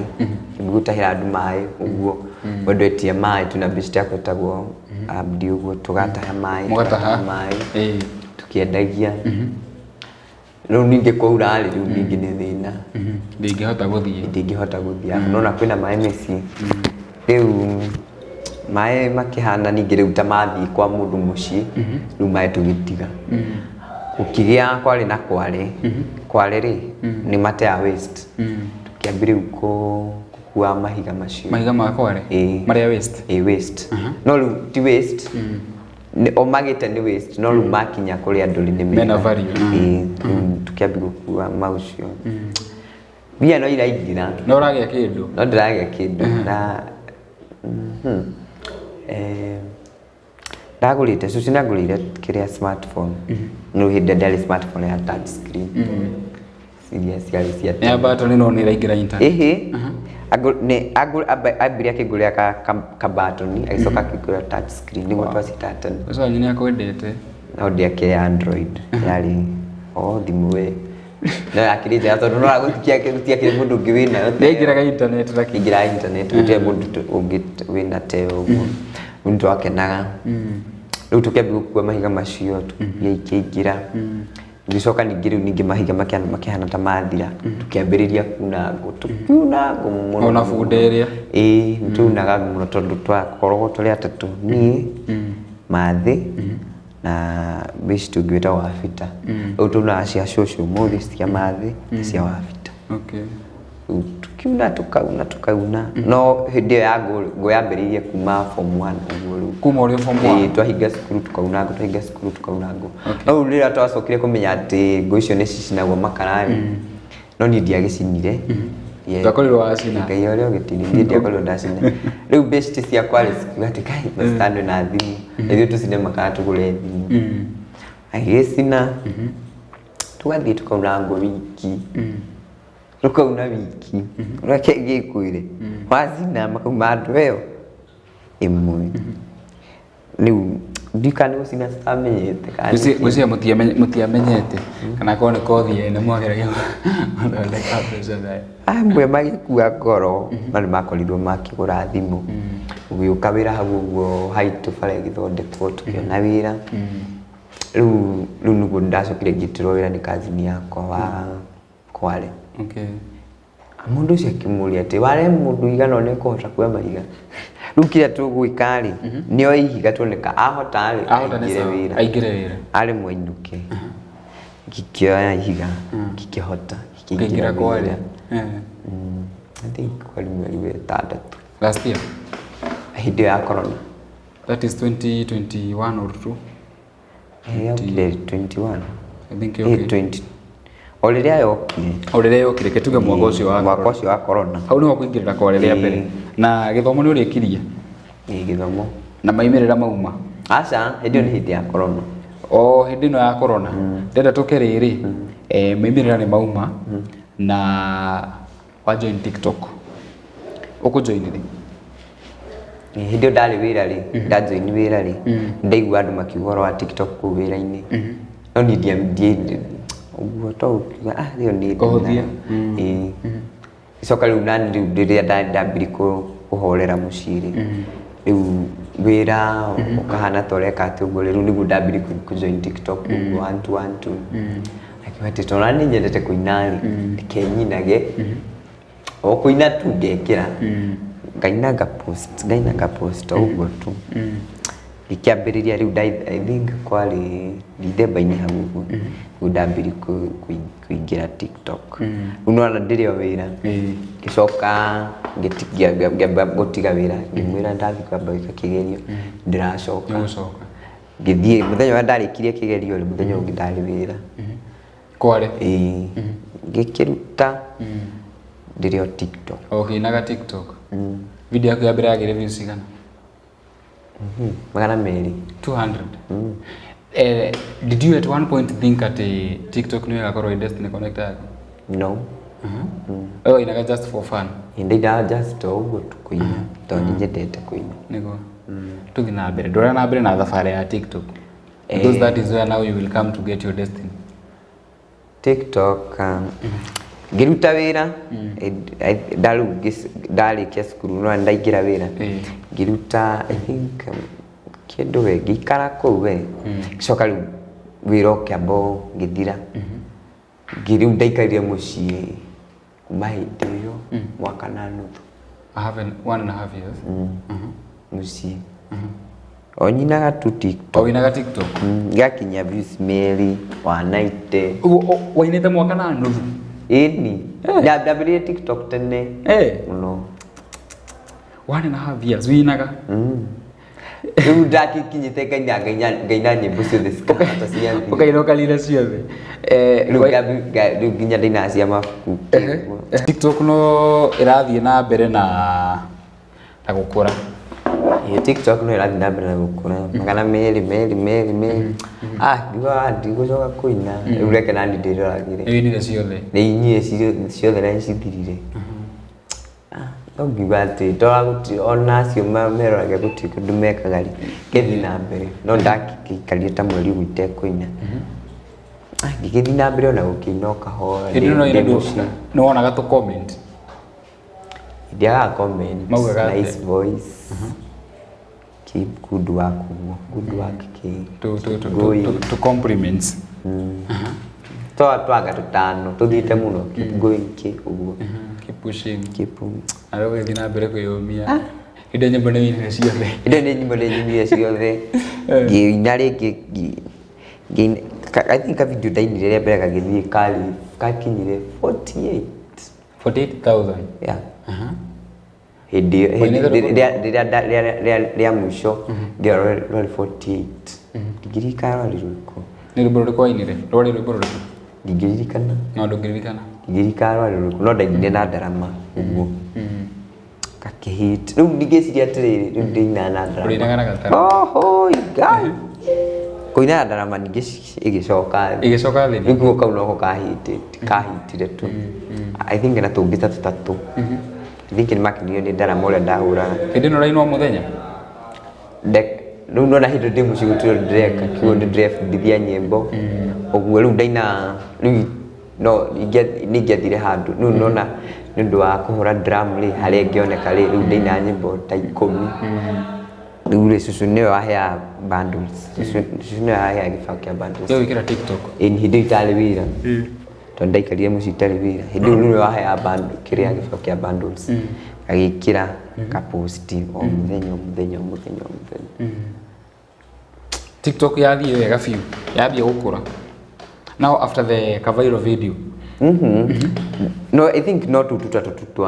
kĩambi gũtahĩra andũ maĩ ũguo, wendetie maĩ, twĩna beshte yakwa ĩtagwo Abdi, ũguo tũgataha maĩ. Mũgataha? Tũgataha maĩ. Tũkĩendagia. Rĩu ningĩ kwaura rĩ, rĩu ningĩ nĩ thĩna. Ndingĩhota gũthiĩ. Ndingĩhota gũthiĩ, arabu nona kwĩna maĩ mĩciĩ. Rĩu maĩ makĩhana ningĩ rĩu ta mathiĩ kwa mũndũ mũciĩ, rĩu maĩ tũgĩtiga. Gũkĩgĩa kwarĩ na kware. Kware rĩ nĩ mateaga waste. Tũkĩambia rĩu gũkua mahiga macio. Mahiga ma kware? Ĩĩ. Marĩa waste? Ĩĩ, waste. No rĩu ti waste, o magĩte nĩ waste, no rĩu makinya kũrĩ andũ rĩ nĩ mega. Mena value. Ĩĩ, rĩu tũkĩambia gũkua mau ũcio. Mbia no iraingĩra. No ũragĩa kĩndũ? No ndĩragĩa kĩndũ na ndagũrĩte cũcũ nĩangũrĩire kĩrĩa smartphone. No hĩndĩ ĩrĩa ndarĩ smartphone ya touch screen iria ciarĩ cia Nĩ ya button, no nĩ ĩraingĩra internet? Ĩhĩ. Ambire akĩngũrĩra ka button, agĩcoka akĩngũrĩra touch screen nĩguo twacitaga tene. Ũcio wanyu nĩ akwendete. No ndiakĩrĩ Android, yarĩ o thimũ we, no yakĩrĩ njega tondũ no gũtiakĩrĩ mũndũ ũngĩ wĩnayo. Nĩaingĩraga internet lakini? Ingĩraga internet, gũtirĩ mũndũ ũngĩ wĩna teo ũguo. Rĩu nĩtwakenaga. Rĩu tũkĩambia gũkua mahiga macio, mbia ikĩingĩra. Ngĩcoka ningĩ rĩu ningĩ mahiga makĩhana ta mathira, tũkĩambĩrĩria kuna ngũ, tũkiuna ngũ mũno. Ona bunda ĩrĩa? Ĩĩ, nĩtwaunaga ngũ mũno tondũ twakoragwo tũrĩ atatũ, niĩ, Mathĩ na beshte ũngĩ wĩtagwo Wabita. Rĩu taunaga cia cũcũ ũmũthĩ, cia Mathĩ na cia Wabita. Rĩu tukiuna, tukauna, tukauna, no hĩndĩ ĩyo ya ngũ, ngũ yambĩrĩirie kuma form 1 ũguo rĩu. Kuma ũrĩ form 1? Ĩĩ, twahinga cukuru tukauna ngũ, twahinga cukuru tukauna ngũ. No rĩu rĩrĩa twacokire kũmenya atĩ ngũ icio nĩ cicinagwo makara rĩ, no niĩ ndiagĩcinire. Ndwakorirwo wacina? Ngai ũrĩa ũgĩtini, niĩ ndiakorirwo ndacina. Rĩu beshte ciakwa rĩ cikiuga atĩ kai macitandwe na thimũ, ithuĩ tũcine makara tũgũre thimũ. Agĩgĩcina, tũgathiĩ tũkauna ngũ wiki, tũkauna wiki. Reke ngĩkwĩre, wacina makauma andũ ĩyo ĩmwe. Rĩu ndikana nĩ gũcina citamenyete kana nĩkĩ. Ngwĩciria mũtiamenyete kana korwo nĩ kothi ene mwageragia gũthondeka mbeca nayo. Amwe magĩkua ngoro, no nĩ makorirwo makĩgũra thimũ. Gũgĩũka wĩra hau ũguo haitũ bara ĩgĩthondekwo, tũkĩona wĩra. Rĩu nĩguo ndacokire ngĩtĩrwo wĩra nĩ cousin yakwa wa Kwale. Mũndũ ũcio akĩmũria atĩ ware mũndũ igana ũna ũkũhota kuoya mahiga. Rĩu kĩrĩa tũgwĩka rĩ, nĩ oe ihiga tuoneka ahota rĩ, Ahota nĩ aingĩre sawa. wĩra. Aingĩre wĩra. Arĩ mwainũke. Ngĩkĩoya ihiga, ngĩkĩhota, ngĩkĩingĩra Ũkĩingĩra Kwale. wĩra. I think kwarĩ mweri wa ĩtandatũ. Last year? Hĩndĩ ĩyo ya corona. That is 2021 or 2? Ĩĩ, yokire 21. I think Ĩĩ, yokire. 20. O rĩrĩa yokire. O rĩrĩa yokire, ke tuge mwaka ũcio wa Mwaka corona. ũcio wa corona. Hau nĩho kũingĩrĩra Kwale rĩa mbere. Na gĩthomo nĩ ũrĩkirie? Ĩĩ, gĩthomo. Na maimĩrĩra mauma? Aca, hĩndĩ ĩyo nĩ hĩndĩ ya corona. O hĩndĩ ĩno ya corona. Ndĩrenda tũke rĩrĩ, maimĩrĩra nĩ mauma na wa join TikTok. Ũkũ join rĩ? Hĩndĩ ĩyo ndarĩ wĩra rĩ, ndajoin wĩra rĩ, ndaigua andũ makiuga ũhoro wa TikTok kũu wĩra-inĩ. No niĩ ũguo to ũkiuga, ah, ĩyo nĩ ndĩ Kũhũthia. nayo. Ĩĩ. Icoka rĩu nani rĩu rĩrĩa ndambirie kũhorera mũciĩ rĩ, rĩu wĩra ũkahana ta ũreka atĩ ũguo rĩ, rĩu nĩguo ndambirie kũ join TikTok ũguo, 1 2 1 2. Akiuga atĩ tondũ nani nyendete kũina rĩ, reke nyinage. O kũina tu ngekĩra. Ngaina nga post, ngaina nga post o ũguo tu. Ngĩkĩambĩrĩria rĩu I think kwarĩ Dithemba-inĩ hau ũguo rĩu ndambĩrĩria kũingĩra TikTok. Rĩu nĩwona ndĩrĩ o wĩra. Ngĩcoka ngĩamba gũtiga wĩra, ngĩmwĩra ndathiĩ kwamba gwĩka kĩgerio, ndĩracoka. Nĩgũcoka. Ngĩthiĩ mũthenya ũrĩa ndarĩkirie kĩgerio rĩ, mũthenya ũngĩ ndarĩ wĩra. Kware. Ĩĩ, ngĩkĩruta ndĩrĩ o TikTok. Ũkĩinaga TikTok. Video yaku ya mbere yagĩire views cigana? 200. 200. Did you at one point think atĩ TikTok nĩyo ĩgakorwo ĩ destiny connector yaku? No. Wewe wainaga just for fun. Ndainaga just o ũguo tu kũina, tondũ nĩ nyendete kũina. Nĩguo. Tũthiĩ na mbere. Ndwara na mbere na thabarĩ ya TikTok. Because that is where now you will come to get your destiny. TikTok, ngĩruta wĩra, ndarĩu ndarĩkia cukuru no ndaingĩra wĩra, ngĩruta I think kĩndũ we ngĩikara kũu we, ngĩcoka rĩu wĩra ũkĩamba ngĩthira. Rĩu ndaikarire mũciĩ kuma hĩndĩ ĩyo mwaka na nuthu. I have an 1.5 years. Mũciĩ o nyinaga tu TikTok. O wĩinaga TikTok. Ngakinyia views 290. Ũguo wainĩte mwaka na nuthu? Ĩni. Ndambĩrĩirie TikTok tene mũno. 1.5 years wĩinaga? Rĩu ndakikinyĩte ngaina ngaina nyĩmbo ciothe cikahata ciathira. Ũkaina ũkarira ciothe. Rĩu rĩu nginya ndainaga cia mabuku. TikTok no ĩrathiĩ na mbere na gũkũra. Ĩĩ, TikTok no ĩrathiĩ na mbere na gũkũra. 200 merĩ merĩ merĩ. Ah, ngiuga ndigũcoka kũina. Rĩu reke nani ndĩroragĩre. Nĩ wĩinire ciothe? Nĩ inyire ciothe na nĩcithirire. No ngiuga atĩ ndora gũtirĩ ona acio meroragia gũtirĩ kĩndũ mekaga rĩ, ngĩthiĩ na mbere. No ndakĩikarire ta mweri ũmwe itekũina. Ngĩgĩthiĩ na mbere ona gũkĩina o kahora. Hĩndĩ ĩno ndĩ ĩno mũciĩ. nĩ wonaga tũ comment? Ndiagaga comment. Maugaga atĩa? Nice voice. Keep good work ũguo. Good work keep going. To compliments. Twanga tũtano tũthiĩte mũno. Keep going keep ũguo. Keep pushing. Keep on. Na rĩu ũgĩthiĩ na mbere kwĩyũmia. Hĩndĩ ĩyo nyĩmbo nĩ wĩinire ciothe. Hĩndĩ ĩyo nyĩmbo nĩ nyinire ciothe. Ngĩina rĩngĩ, ngĩina, I think ka video ndainire rĩa mbere gagĩthiĩ karĩ, gakinyire 48. 48,000. Yeah. Hĩndĩ ĩyo, Wainĩte hĩndĩ rwĩmbo rĩrĩa rĩa mũico, ngĩrora rwarĩ 48. Ndingĩririkana rwarĩ rũrĩkũ. Nĩ rwĩmbo rũrĩkũ wainire? Rwarĩ rwĩmbo rũrĩkũ? Ndingĩririkana. No ndũngĩririkana. Ndingĩririkana rwarĩ rũrĩkũ, no ndainire na ndarama ũguo. Gakĩhit. Rĩu ndingĩciria atĩrĩrĩ, rĩu ndĩinaga na ndarama. Ũrĩinaga na gatarama. Oho, Ngai. Kũina na ndarama ningĩ ĩgĩcoka thĩ. Ĩgĩcoka thĩ. Rĩu kuo kau noko kahitire tu. I think na tũngĩ ta tũtatũ. I think nĩ makenirio nĩ ndarama ũrĩa ndahũraga. Hĩndĩ ĩno ũrainwo mũthenya? Rĩu nona hĩndĩ ndĩ mũciĩ gũtirĩ ũndũ ndĩreka, kĩguo nĩ ndĩrebundithia nyĩmbo. Ũguo rĩu ndaina, rĩu no nĩ ingĩathire handũ. Rĩu nona nĩ ũndũ wa kũhũra drum rĩ, harĩa ĩngĩoneka rĩ, rĩu ndaina nyĩmbo ta 10. Rĩu rĩ, cũcũ nĩwe waheaga bundles. Cũcũ nĩwe waheaga gĩbaũ kĩa bundles. Gĩa gwĩkĩra TikTok? Ĩĩ, hĩndĩ ĩyo itarĩ wĩra. Tondũ ndaikarire mũciĩ itarĩ wĩra. Hĩndĩ ĩyo nĩwe waheaga bundle, kĩrĩa gĩbaũ kĩa bundles. Agĩkĩra kaposti o mũthenya, o mũthenya, o mũthenya, o mũthenya. TikTok yathiĩ wega biũ, yambia gũkũra. Now after the viral video. No, I think no tũtũ tũtatũ tu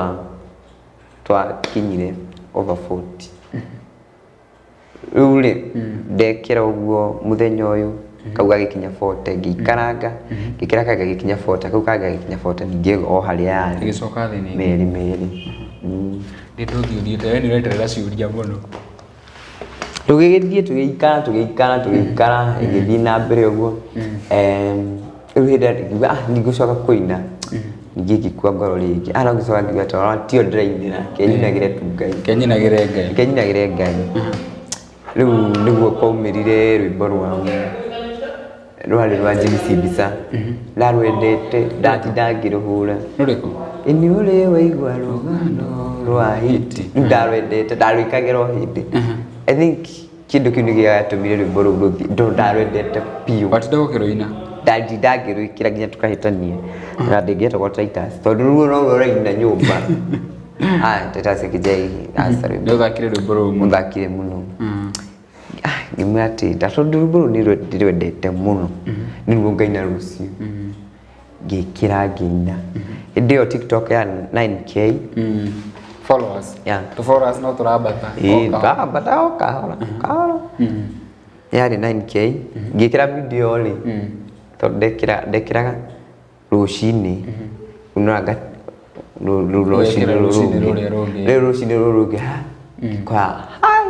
twakinyire over 40. Rĩu rĩ, ndekĩra ũguo mũthenya ũyũ, kau gagĩkinya 40, ngĩikaranga, ngĩkĩra kangĩ gagĩkinya 40, kau kangĩ gagĩkinya 40, ningĩ o harĩa yarĩ. Ĩgĩcoka thĩ ningĩ. Merĩ, merĩ. Nĩ ndũthiĩ ũthiĩte, we nĩ ũreterera ciũria mũno. Tũgĩgĩthiĩ, tũgĩikara, tũgĩikara, tũgĩikara, ĩgĩthiĩ na mbere ũguo. Rĩu hĩndĩ ĩrĩa ngiuga, ndigũcoka kũina. Ningĩ ngĩkua ngoro rĩngĩ. No ngĩcoka ngiuga tondũ tio ndĩrainĩra, kenyinagĩre tu Ngai. Kenyinagĩre Ngai. Kenyinagĩre Ngai. Rĩu nĩguo kwaumĩrire rwĩmbo rwarĩ rwa James Mbica. Ndarwendete, ndatinda ngĩrũhũra. Rũrĩkũ? Ĩni ũrĩ waigua rũgano rwa hiti. Rĩu ndarwendete, ndarwĩkagĩra o hĩndĩ. I think kĩndũ kĩu nĩkĩo gĩatũmire rwĩmbo rũu rũthiĩ, tondũ ndarwendete biũ. Watinda ũkĩrũina? Ndatinda ngĩrwĩkĩra nginya tũkahĩtania. Na ndĩngĩetagwo Titus, tondũ ruo no ruo rũraina nyũmba. Titus Kijai, aca rwĩmbo. Nĩ ũthakire rwĩmbo rũu mũno. Mũthakire mũno. Ngĩmwĩra atĩ tondũ rwĩmbo rũu nĩ ndĩrwendete mũno, nĩruo ngaina rũciũ. Ngĩkĩra ngĩina. Hĩndĩ ĩyo TikTok ya 9K. Followers. Yeah. Tu followers no tũrambata. Ĩĩ, O kahora. twambata o kahora kahora. Yarĩ 9K. Ngĩkĩra video rĩ, tondũ ndekĩraga rũcinĩ, unaga rũcinĩ Ũgekĩra rũrũ rũcinĩ rũngĩ. rũrĩa rũngĩ. Rĩu rũcinĩ rũrũ rũngĩ ha kwa hai.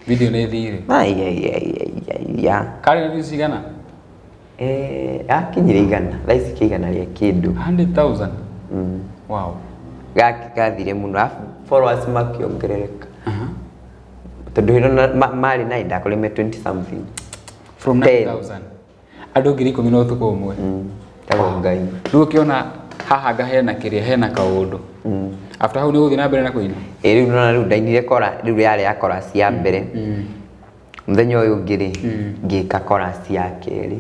Video nĩ ĩthire. Ai ai ai ai ai ya. Karĩ na views cigana? Akinyire 100, thaa ici kĩ 100 rĩa kĩndũ. 100,000. Wow. Gaki gathire mũno, arabu followers makĩongerereka. Tondũ hĩndĩ ĩno marĩ 9, ndakorire me 20 something. From 10. 9,000. Andũ 10,000 na ũtukũ ũmwe. Tagwo Ngai. Rĩu ũkĩona haha anga hena kĩrĩa, hena kaũndũ. After hau nĩ ũgũthiĩ na mbere na kũina? Ĩ rĩu nona rĩu ndainire kora, rĩu yarĩ ya chorus ya mbere. Mũthenya ũyũ ũngĩ rĩ, ngĩka chorus ya kerĩ,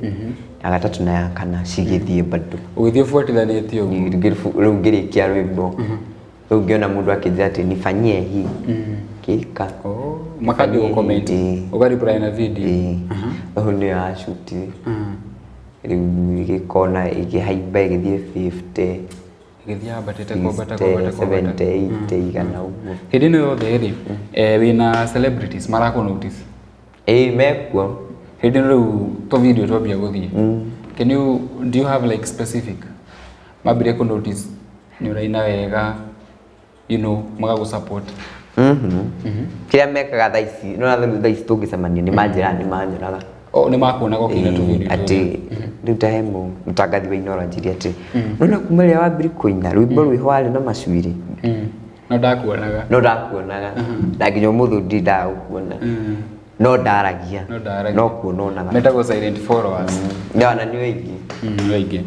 ya gatatũ na ya kana cigĩthiĩ bado. Ũgĩthiĩ ũbuatithanĩtie ũguo. Rĩu ngĩrĩkia rwĩmbo. Rĩu ngĩona mũndũ akĩnjĩra atĩ nifanyie hii. Ngĩka. Oh, makambia Nifanyie gũ-comment. hii. Ũga reply na video. Ĩĩ. Rĩu nĩyo yacutire. Rĩu ĩgĩkona ĩkĩhaimba ĩgĩthiĩ 50. Ĩgĩthiĩ yambatĩte kwambata kwambata 60, kwambata. 70, 80, 100 ũguo. Hĩndĩ ĩno yothe rĩ, wĩna celebrities marakũ notice. Ĩĩ mekuo. Hĩndĩ ĩno rĩu tũ video twambia gũthiĩ. Can you, do you have like specific? Mambirie kũ notice nĩ ũraina wega, magagũ support. Kĩrĩa mekaga thaa ici, nĩwona rĩu thaa ici tũngĩcemania nĩ manjĩraga nĩ manyonaga. Oh, nĩ makuonaga ũkĩina tũ video Atĩ rĩu ta he mũtangathi wa Inooro anjĩrire atĩ nĩwona kuma rĩrĩa wambirie kũina rwĩmbo rwĩho warĩ na macuĩrĩ. No ndakuonaga. No ndakuonaga. Na nginya ũmũthĩ ndirĩ ndagũkuona. No ndaragia. No ndaragia. No kuona onaga. Metagwo silent followers. Na nĩ aingĩ. Nĩ aingĩ.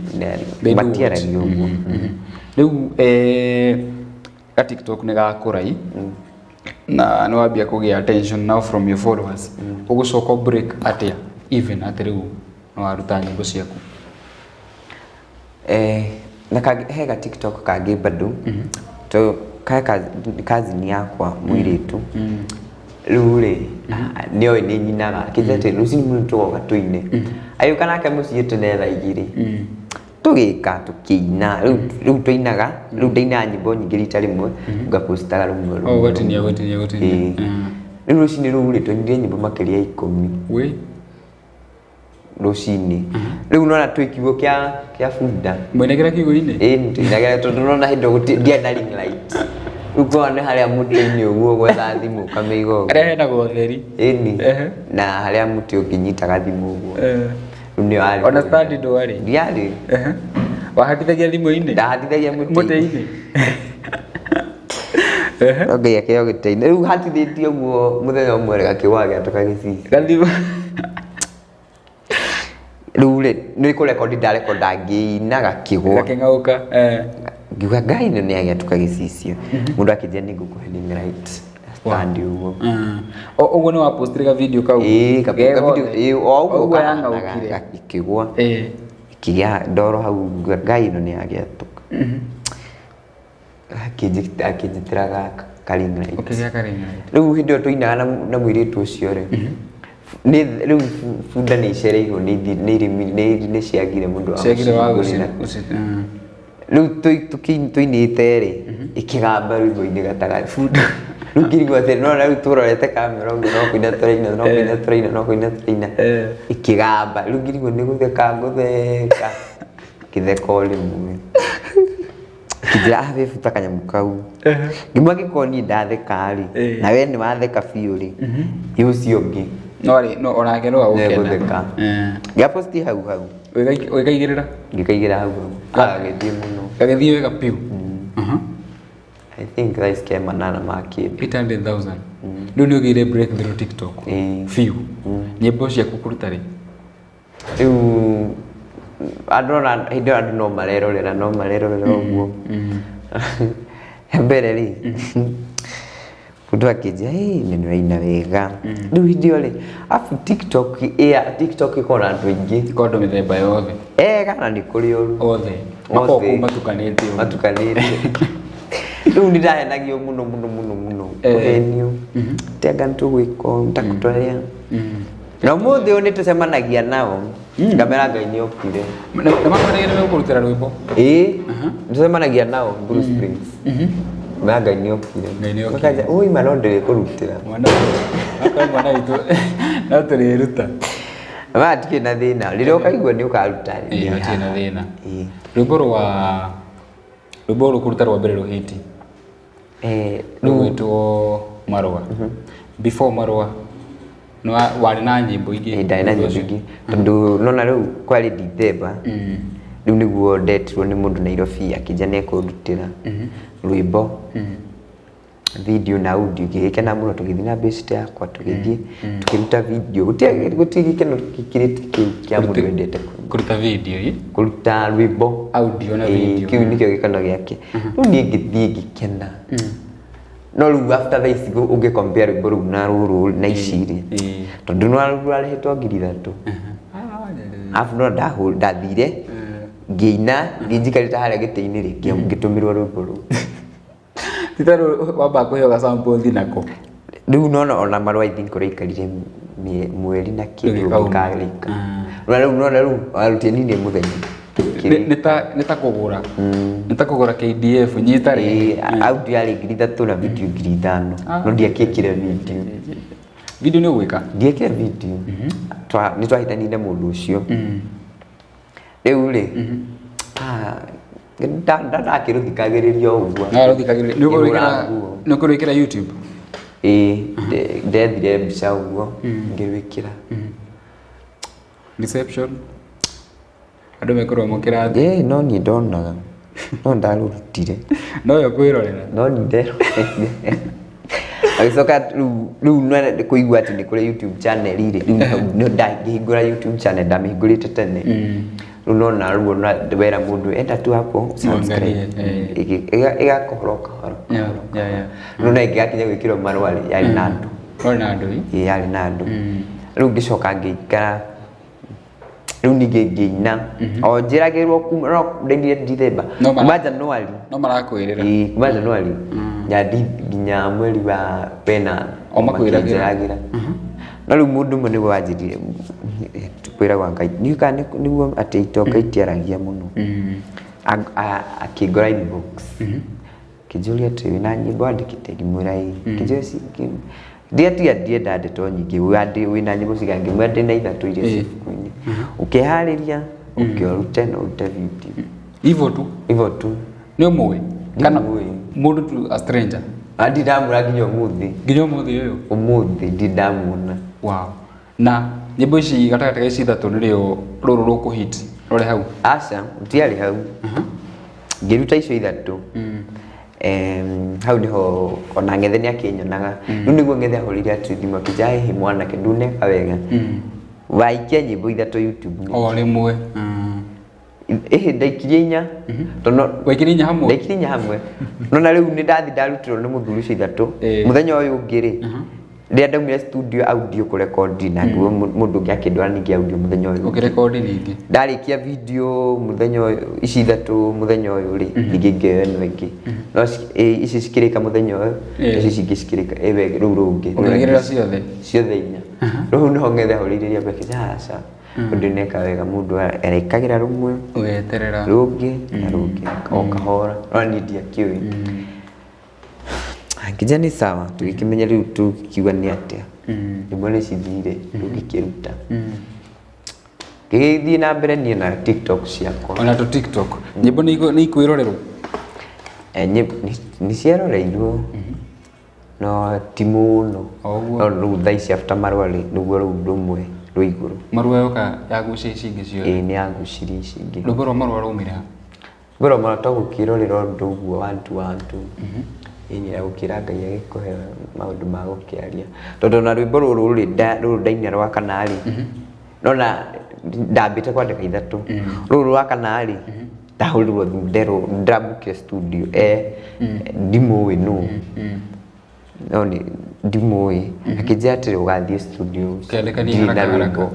They do watch. Matiaragia ũguo. Rĩu ga TikTok nĩ gakũrai na nĩ wambia kũgĩa attention now from your followers. Ũgũcoka break atĩa even atĩ rĩu nĩ waruta nyĩmbo ciaku? Na he ga TikTok kangĩ bado. To kae cousin yakwa mũirĩtu. Rĩu rĩ, nĩoĩ nĩ nyinaga. Akĩnjĩra atĩ rũcinĩ mũno tũgoka tũine. Agĩũka nake mũciĩ tene thaa 2. Tũgĩka tũkĩina. Rĩu tũinaga, rĩu ndainaga nyĩmbo nyingĩ rita rĩmwe, ngapostaga rũmwe rũmwe. Oh, ũgatinia, ũgatinia, ũgatinia. Ĩĩ. Rĩu rũcinĩ rũu rĩ, twainire nyĩmbo makĩria ya 10. Wĩ? Rũcinĩ. Rĩu nona twĩ kiugo kĩa bunda. Mwainagĩra kiugo-inĩ? Ĩĩ, nĩtũinagĩra tondũ nona hĩndĩ ĩyo ndiarĩ na ring light. Rĩu korwo nĩ harĩa mũtĩ-inĩ ũguo gwetha thimũ ũkamĩiga ũguo. Harĩa hena ũtheri. Ĩni. Na harĩa mũtĩ ũngĩnyitaga thimũ ũguo. Rĩu nĩyo yarĩ. Ona stand ndwarĩ? Ndiarĩ. Wahatithagia thimũ-inĩ? Ndahatithagia mũtĩ-inĩ. Mũtĩ-inĩ? No Ngai akĩheo gĩtĩ-inĩ. Rĩu hatithĩtie ũguo mũthenya ũmwe rĩ, gakĩgwa gĩatũka gĩcicio. Gathimũ. Rĩu rĩ, nĩ kũrekondi ndarekonda ngĩina gakĩgwa. Gakĩng'aũka. Ngiuga Ngai ĩno nĩ yagĩatũka gĩcicio. Mũndũ akĩnjĩra nĩ ngũkũhe ring light. Stand ũguo. Ũguo nĩ wapostire ga video kau? Ĩĩ, ka video, ĩĩ, o ũguo Ũguo kahanaga, yang'aũkire. gakĩgwa. Ĩkĩgĩa ndoro hau, ngiuga Ngai ĩno nĩ yagĩatũka. Akĩnjĩtĩra gaka ka ring light. Ũkĩgĩa ka ring light. Rĩu hĩndĩ ĩyo tũinaga na mũirĩtu ũcio rĩ, nĩ rĩu bunda nĩ icereirwo nĩ ciagire mũndũ wa Ciagire wa gũcihingũrĩra. Rĩu tũinĩte rĩ, ĩkĩgamba rwĩmbo-inĩ gatagatĩ. Bunda. Rĩu ngĩrigwo atĩrĩ, nĩwona rĩu tũrorete kamera ũguo, no kũina tũraina, no kũina tũraina, no kũina tũraina. Ĩkĩgamba. Rĩu ngĩrigwo nĩ gũtheka ngũtheka. Ngĩtheka o rĩmwe. Akĩnjĩra, ah, we buta kanyamũ kau. Ngĩmwĩra angĩkorwo niĩ ndatheka rĩ, na we nĩ watheka biũ rĩ, ĩ ũcio ũngĩ. No arĩ, no onake no agũkena. Nĩegũtheka. Ngĩaposti hau hau. Ũgĩkaigĩrĩra? Ngĩkaigĩrĩra hau hau. Gagĩthiĩ mũno. Gagĩthiĩ wega biũ. I think thaa ici ke manana ma kĩndũ. 800,000. Rĩu nĩ ũgĩire breakthrough TikTok. Biũ. Nyĩmbo ciaku kũruta rĩ? Rĩu andũ ona hĩndĩ ĩyo andũ no marerorera, no marerorera ũguo. Mbere rĩ, mũndũ akĩnjĩra, hey, nĩ ũraina wega. Rĩu hĩndĩ ĩyo rĩ, arabu TikTok, TikTok ĩkoragwo na andũ aingĩ. Ĩkoragwo andũ mĩthemba yothe. Ega na nĩ kũrĩ oru. Othe. Makoragwo kũu matukanĩte ũguo. Matukanĩte. Rĩu nĩ ndahenagio mũno mũno mũno mũno. Kũhenio. Tenga nĩ tũgwĩka ũũ, nĩtakũtwarĩa. Na ũmũthĩ ũyũ nĩ tũcemanagia nao, ngamera Ngai nĩ okire. Na makwĩrĩire nĩ megũkũrutĩra rwĩmbo? Ĩĩ, nĩ tũcemanagia nao Blue Springs. Ngamera Ngai nĩ okire. Ngai nĩ okire. Makanja, "Ũi ma no ndĩrĩkũrutĩra." Mwana, akorwo mwana witũ no tũrĩruta. Ngamera hatirĩ na thĩna, rĩrĩa ũkaigua nĩ ũkaruta. Ĩĩ, hatirĩ na thĩna. Ĩĩ. Rwĩmbo rwa rwĩmbo rũkũruta rwa mbere rũhĩti rũgwĩtwo Marũa. Before Marũa nĩ warĩ na nyĩmbo ingĩ? Ĩĩ, ndarĩ na nyĩmbo ingĩ, tondũ nona rĩu kwarĩ December, rĩu nĩguo ndetirwo nĩ mũndũ Nairobi akĩnjĩra nĩ ekũndutĩra rwĩmbo, video na audio. Ngĩgĩkena mũno, tũgĩthiĩ na best yakwa, tũgĩthiĩ tũkĩruta video. Gũtirĩ gĩkeno gĩkĩrĩte kĩu kĩa mũndũ wendete kũina. Kũruta video ĩ? Kũruta rwĩmbo. Audio na Ĩĩ, video. Kĩu nĩkĩo gĩkeno gĩake. Rĩu niĩ ngĩthiĩ ngĩkena, no rĩu after thaa ici ũngĩ compare rwĩmbo rũu na rũrũ na ici rĩ, tondũ nĩ rwarĩhĩtwo 3,000, arabu no ndathire ngĩina ngĩnjikarĩte harĩa gĩtĩ-inĩ rĩ, ngĩtũmĩrwo rwĩmbo rũu. Ti ta rũrũ wambaga kũheo ga sample ũthiĩ nako. Rĩu nona ona marũa, I think ũraikarire mweri na kĩndũ Ũgĩkauma. ũgĩkarĩka. Na rĩu nona rĩu warutire nini mũthenya. Nĩ ta kũgũra, nĩ ta kũgũra KDF nyita rĩ. Ĩĩ, audio yarĩ 3,000 na video 5,000. No ndiakĩkire video. Video nĩ ũgwĩka? Ndiekire video. Nĩ twahĩtanire na mũndũ ũcio. Rĩu rĩ, ndakĩrũthikagĩrĩria o ũguo. No rũthikagĩrĩria. Nĩ ũkũrwĩkĩra? Ngĩhũra nguo. Nĩ ũkũrwĩkĩra YouTube? Ĩĩ, ndethire mbica ũguo ngĩrwĩkĩra. Reception andũ mekũrwo mũkĩrathi? Ĩĩ, no niĩ ndonaga no ndarũrutire. No yo kwĩrorera. No niĩ nderoreire. Agĩcoka rĩu nĩ kũigua atĩ nĩ kũrĩ YouTube channel rĩ, rĩu nĩ hau nĩ ndangĩhingũra YouTube channel, ndamĩhingũrĩte tene. Rĩu nona rĩu ona wera mũndũ enda tu hapo subscribe. Mwangalie, eh. Ĩgakũhora o kahora. Rĩu na ĩngĩgakinya gwĩkĩrwo marũa rĩ, yarĩ na andũ. Warĩ na andũ ĩ? Ĩĩ, yarĩ na andũ. Rĩu ngĩcoka ngĩikara, rĩu ningĩ ngĩina o njĩragĩrwo kuma no ndainire December, kuma January. No marakwĩrĩra. Ĩĩ, kuma January nginya mweri wa wena. O makwĩragĩra. Makĩnjĩragĩra. No rĩu mũndũ ũmwe nĩguo wanjĩrire kwĩragwo Ngai nĩguo kana nĩguo atĩ itonga itiaragia mũno. Akĩngora inbox, akĩnjũria atĩ wĩna nyĩmbo wandĩkĩte, ngĩmwĩra ĩĩ. Akĩnjũria ndiatiga ndienda ndeto nyingĩ, wĩna nyĩmbo cigana? Ngĩmwĩra ndĩna ithatũ iria ciĩ ibuku-inĩ, ũkĩharĩria ũkĩũrute na ũrute video. Hivyo tu? Hivyo tu. Nĩ ũmũĩ kana? Ndimũĩ. Mũndũ tu, a stranger? Ndindamwĩra nginya ũmũthĩ. Nginya ũmũthĩ ũyũ? Ũmũthĩ ndindamuona. Wow. Na nyĩmbo ici gatagatĩ ga ici ithatũ nĩrĩo rũrũ rũkũhit rũrĩ hau? Aca, rũtiarĩ hau. Ngĩruta icio ithatũ. Hau nĩho ona Ng'ethe nĩ akĩnyonaga. Rĩu nĩguo Ng'ethe ahũrire atĩ thimũ akĩnjĩra, "Hihi mwanake nduneka wega waikia nyĩmbo ithatũ YouTube nĩ?" O rĩmwe? Ĩhĩ, ndaikirie inya tondũ Waikirie inya hamwe? Ndaikirie inya hamwe, no na rĩu nĩ ndathi ndarutirwo nĩ mũthuri ũcio ithatũ. Mũthenya ũyũ ũngĩ rĩ, rĩrĩa ndaumire studio audio kũrekondi, na ngĩgua mũndũ ũngĩ akĩndwara ningĩ audio mũthenya ũyũ ũngĩ. Ũkĩrekondi ningĩ? Ndarĩkia video mũthenya ũyũ ici ithatũ, mũthenya ũyũ rĩ, ningĩ ngĩoya ĩno ĩngĩ, no ici cikĩrĩka mũthenya ũyũ, ici cingĩ cikĩrĩka ĩwe rũu rũngĩ. Ũkĩrĩgĩrĩra ciothe? Ciothe inya. Rĩu nĩho Ng'ethe ahũrĩire mbere, aca, ũndũ neka wega, mũndũ arekagĩra rũmwe, Ũgeterera. rũngĩ na rũngĩ o kahora, no niĩ ndiakĩũĩ. Ngĩnjĩra nĩ sawa, tũgĩkĩmenya rĩu tũkiuga nĩ atĩa, nyĩmbo nĩ cithire. Rĩu ngĩkĩruta, ngĩgĩthiĩ na mbere niĩ na TikTok ciakwa. Ona tũ TikTok nyĩmbo nĩ ikwĩrorerwo? Nĩ ciaroreirwo no ti mũno. O ũguo. No rĩu thaa ici after marũa rĩ, nĩguo rũu rũmwe rwĩ igũrũ. Marũa yoka yagucia ici ingĩ ciothe? Ĩĩ, nĩ yagucirie ici ingĩ. Rwĩmbo rwa Marũa raumire ha? Rwĩmbo rwa Marũa to gũkĩrorera ũndũ ũguo wantu wantu, ĩĩ, na gũkĩra Ngai agĩkũhe maũndũ ma gũkĩaria, tondũ ona rwĩmbo rũrũ rĩ, rũrũ ndaina rwa kana rĩ, nona ndambĩte kwandĩka ithatũ, rũrũ rwa kana rĩ, ndahũrirwo thimũ nderwo ndambukire studio, ndimũĩ nũ, no nĩ ndimũĩ, akĩnjĩra atĩrĩ, ũgathiĩ studio Ũkĩandĩkania ndirĩ na haraka haraka. rwĩmbo.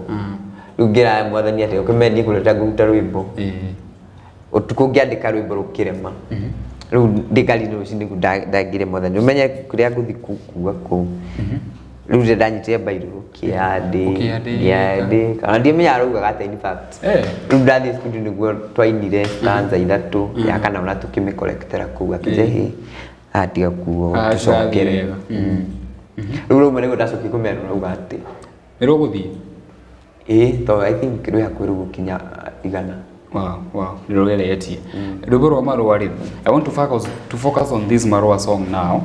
Rĩu ngĩra mwathani atĩ ũkĩmenye niĩ kũrĩa ngũruta rwĩmbo ũtukũ ngĩandĩka rwĩmbo rũkĩrema. Rĩu ndĩ ngari-inĩ rũcinĩ nĩguo ndangĩre mwathani ũmenye kũrĩa ngũthiĩ kuga kũu. Rĩu rĩrĩa ndanyitire mbairũ Ũkĩandĩka. kĩandĩka ona ndiamenyaga araugaga atĩa in fact. Rĩu ndathiĩ studio nĩguo twainire stanza ithatũ, ya kana ona tũkĩmĩkorektera kũu akĩnjĩra hĩ atiga kuo Ah, tũcokere. cirathiĩ wega. Rĩu rũmwe nĩguo ndacokire kũmera rauga atĩ Nĩ rũgũthiĩ? Ĩĩ, to I think rwĩ hakuhĩ rĩu gũkinya 100. Wow, nĩ rũgeretie. Rwĩmbo rwa marũa rĩ, I want to focus on this marũa song now.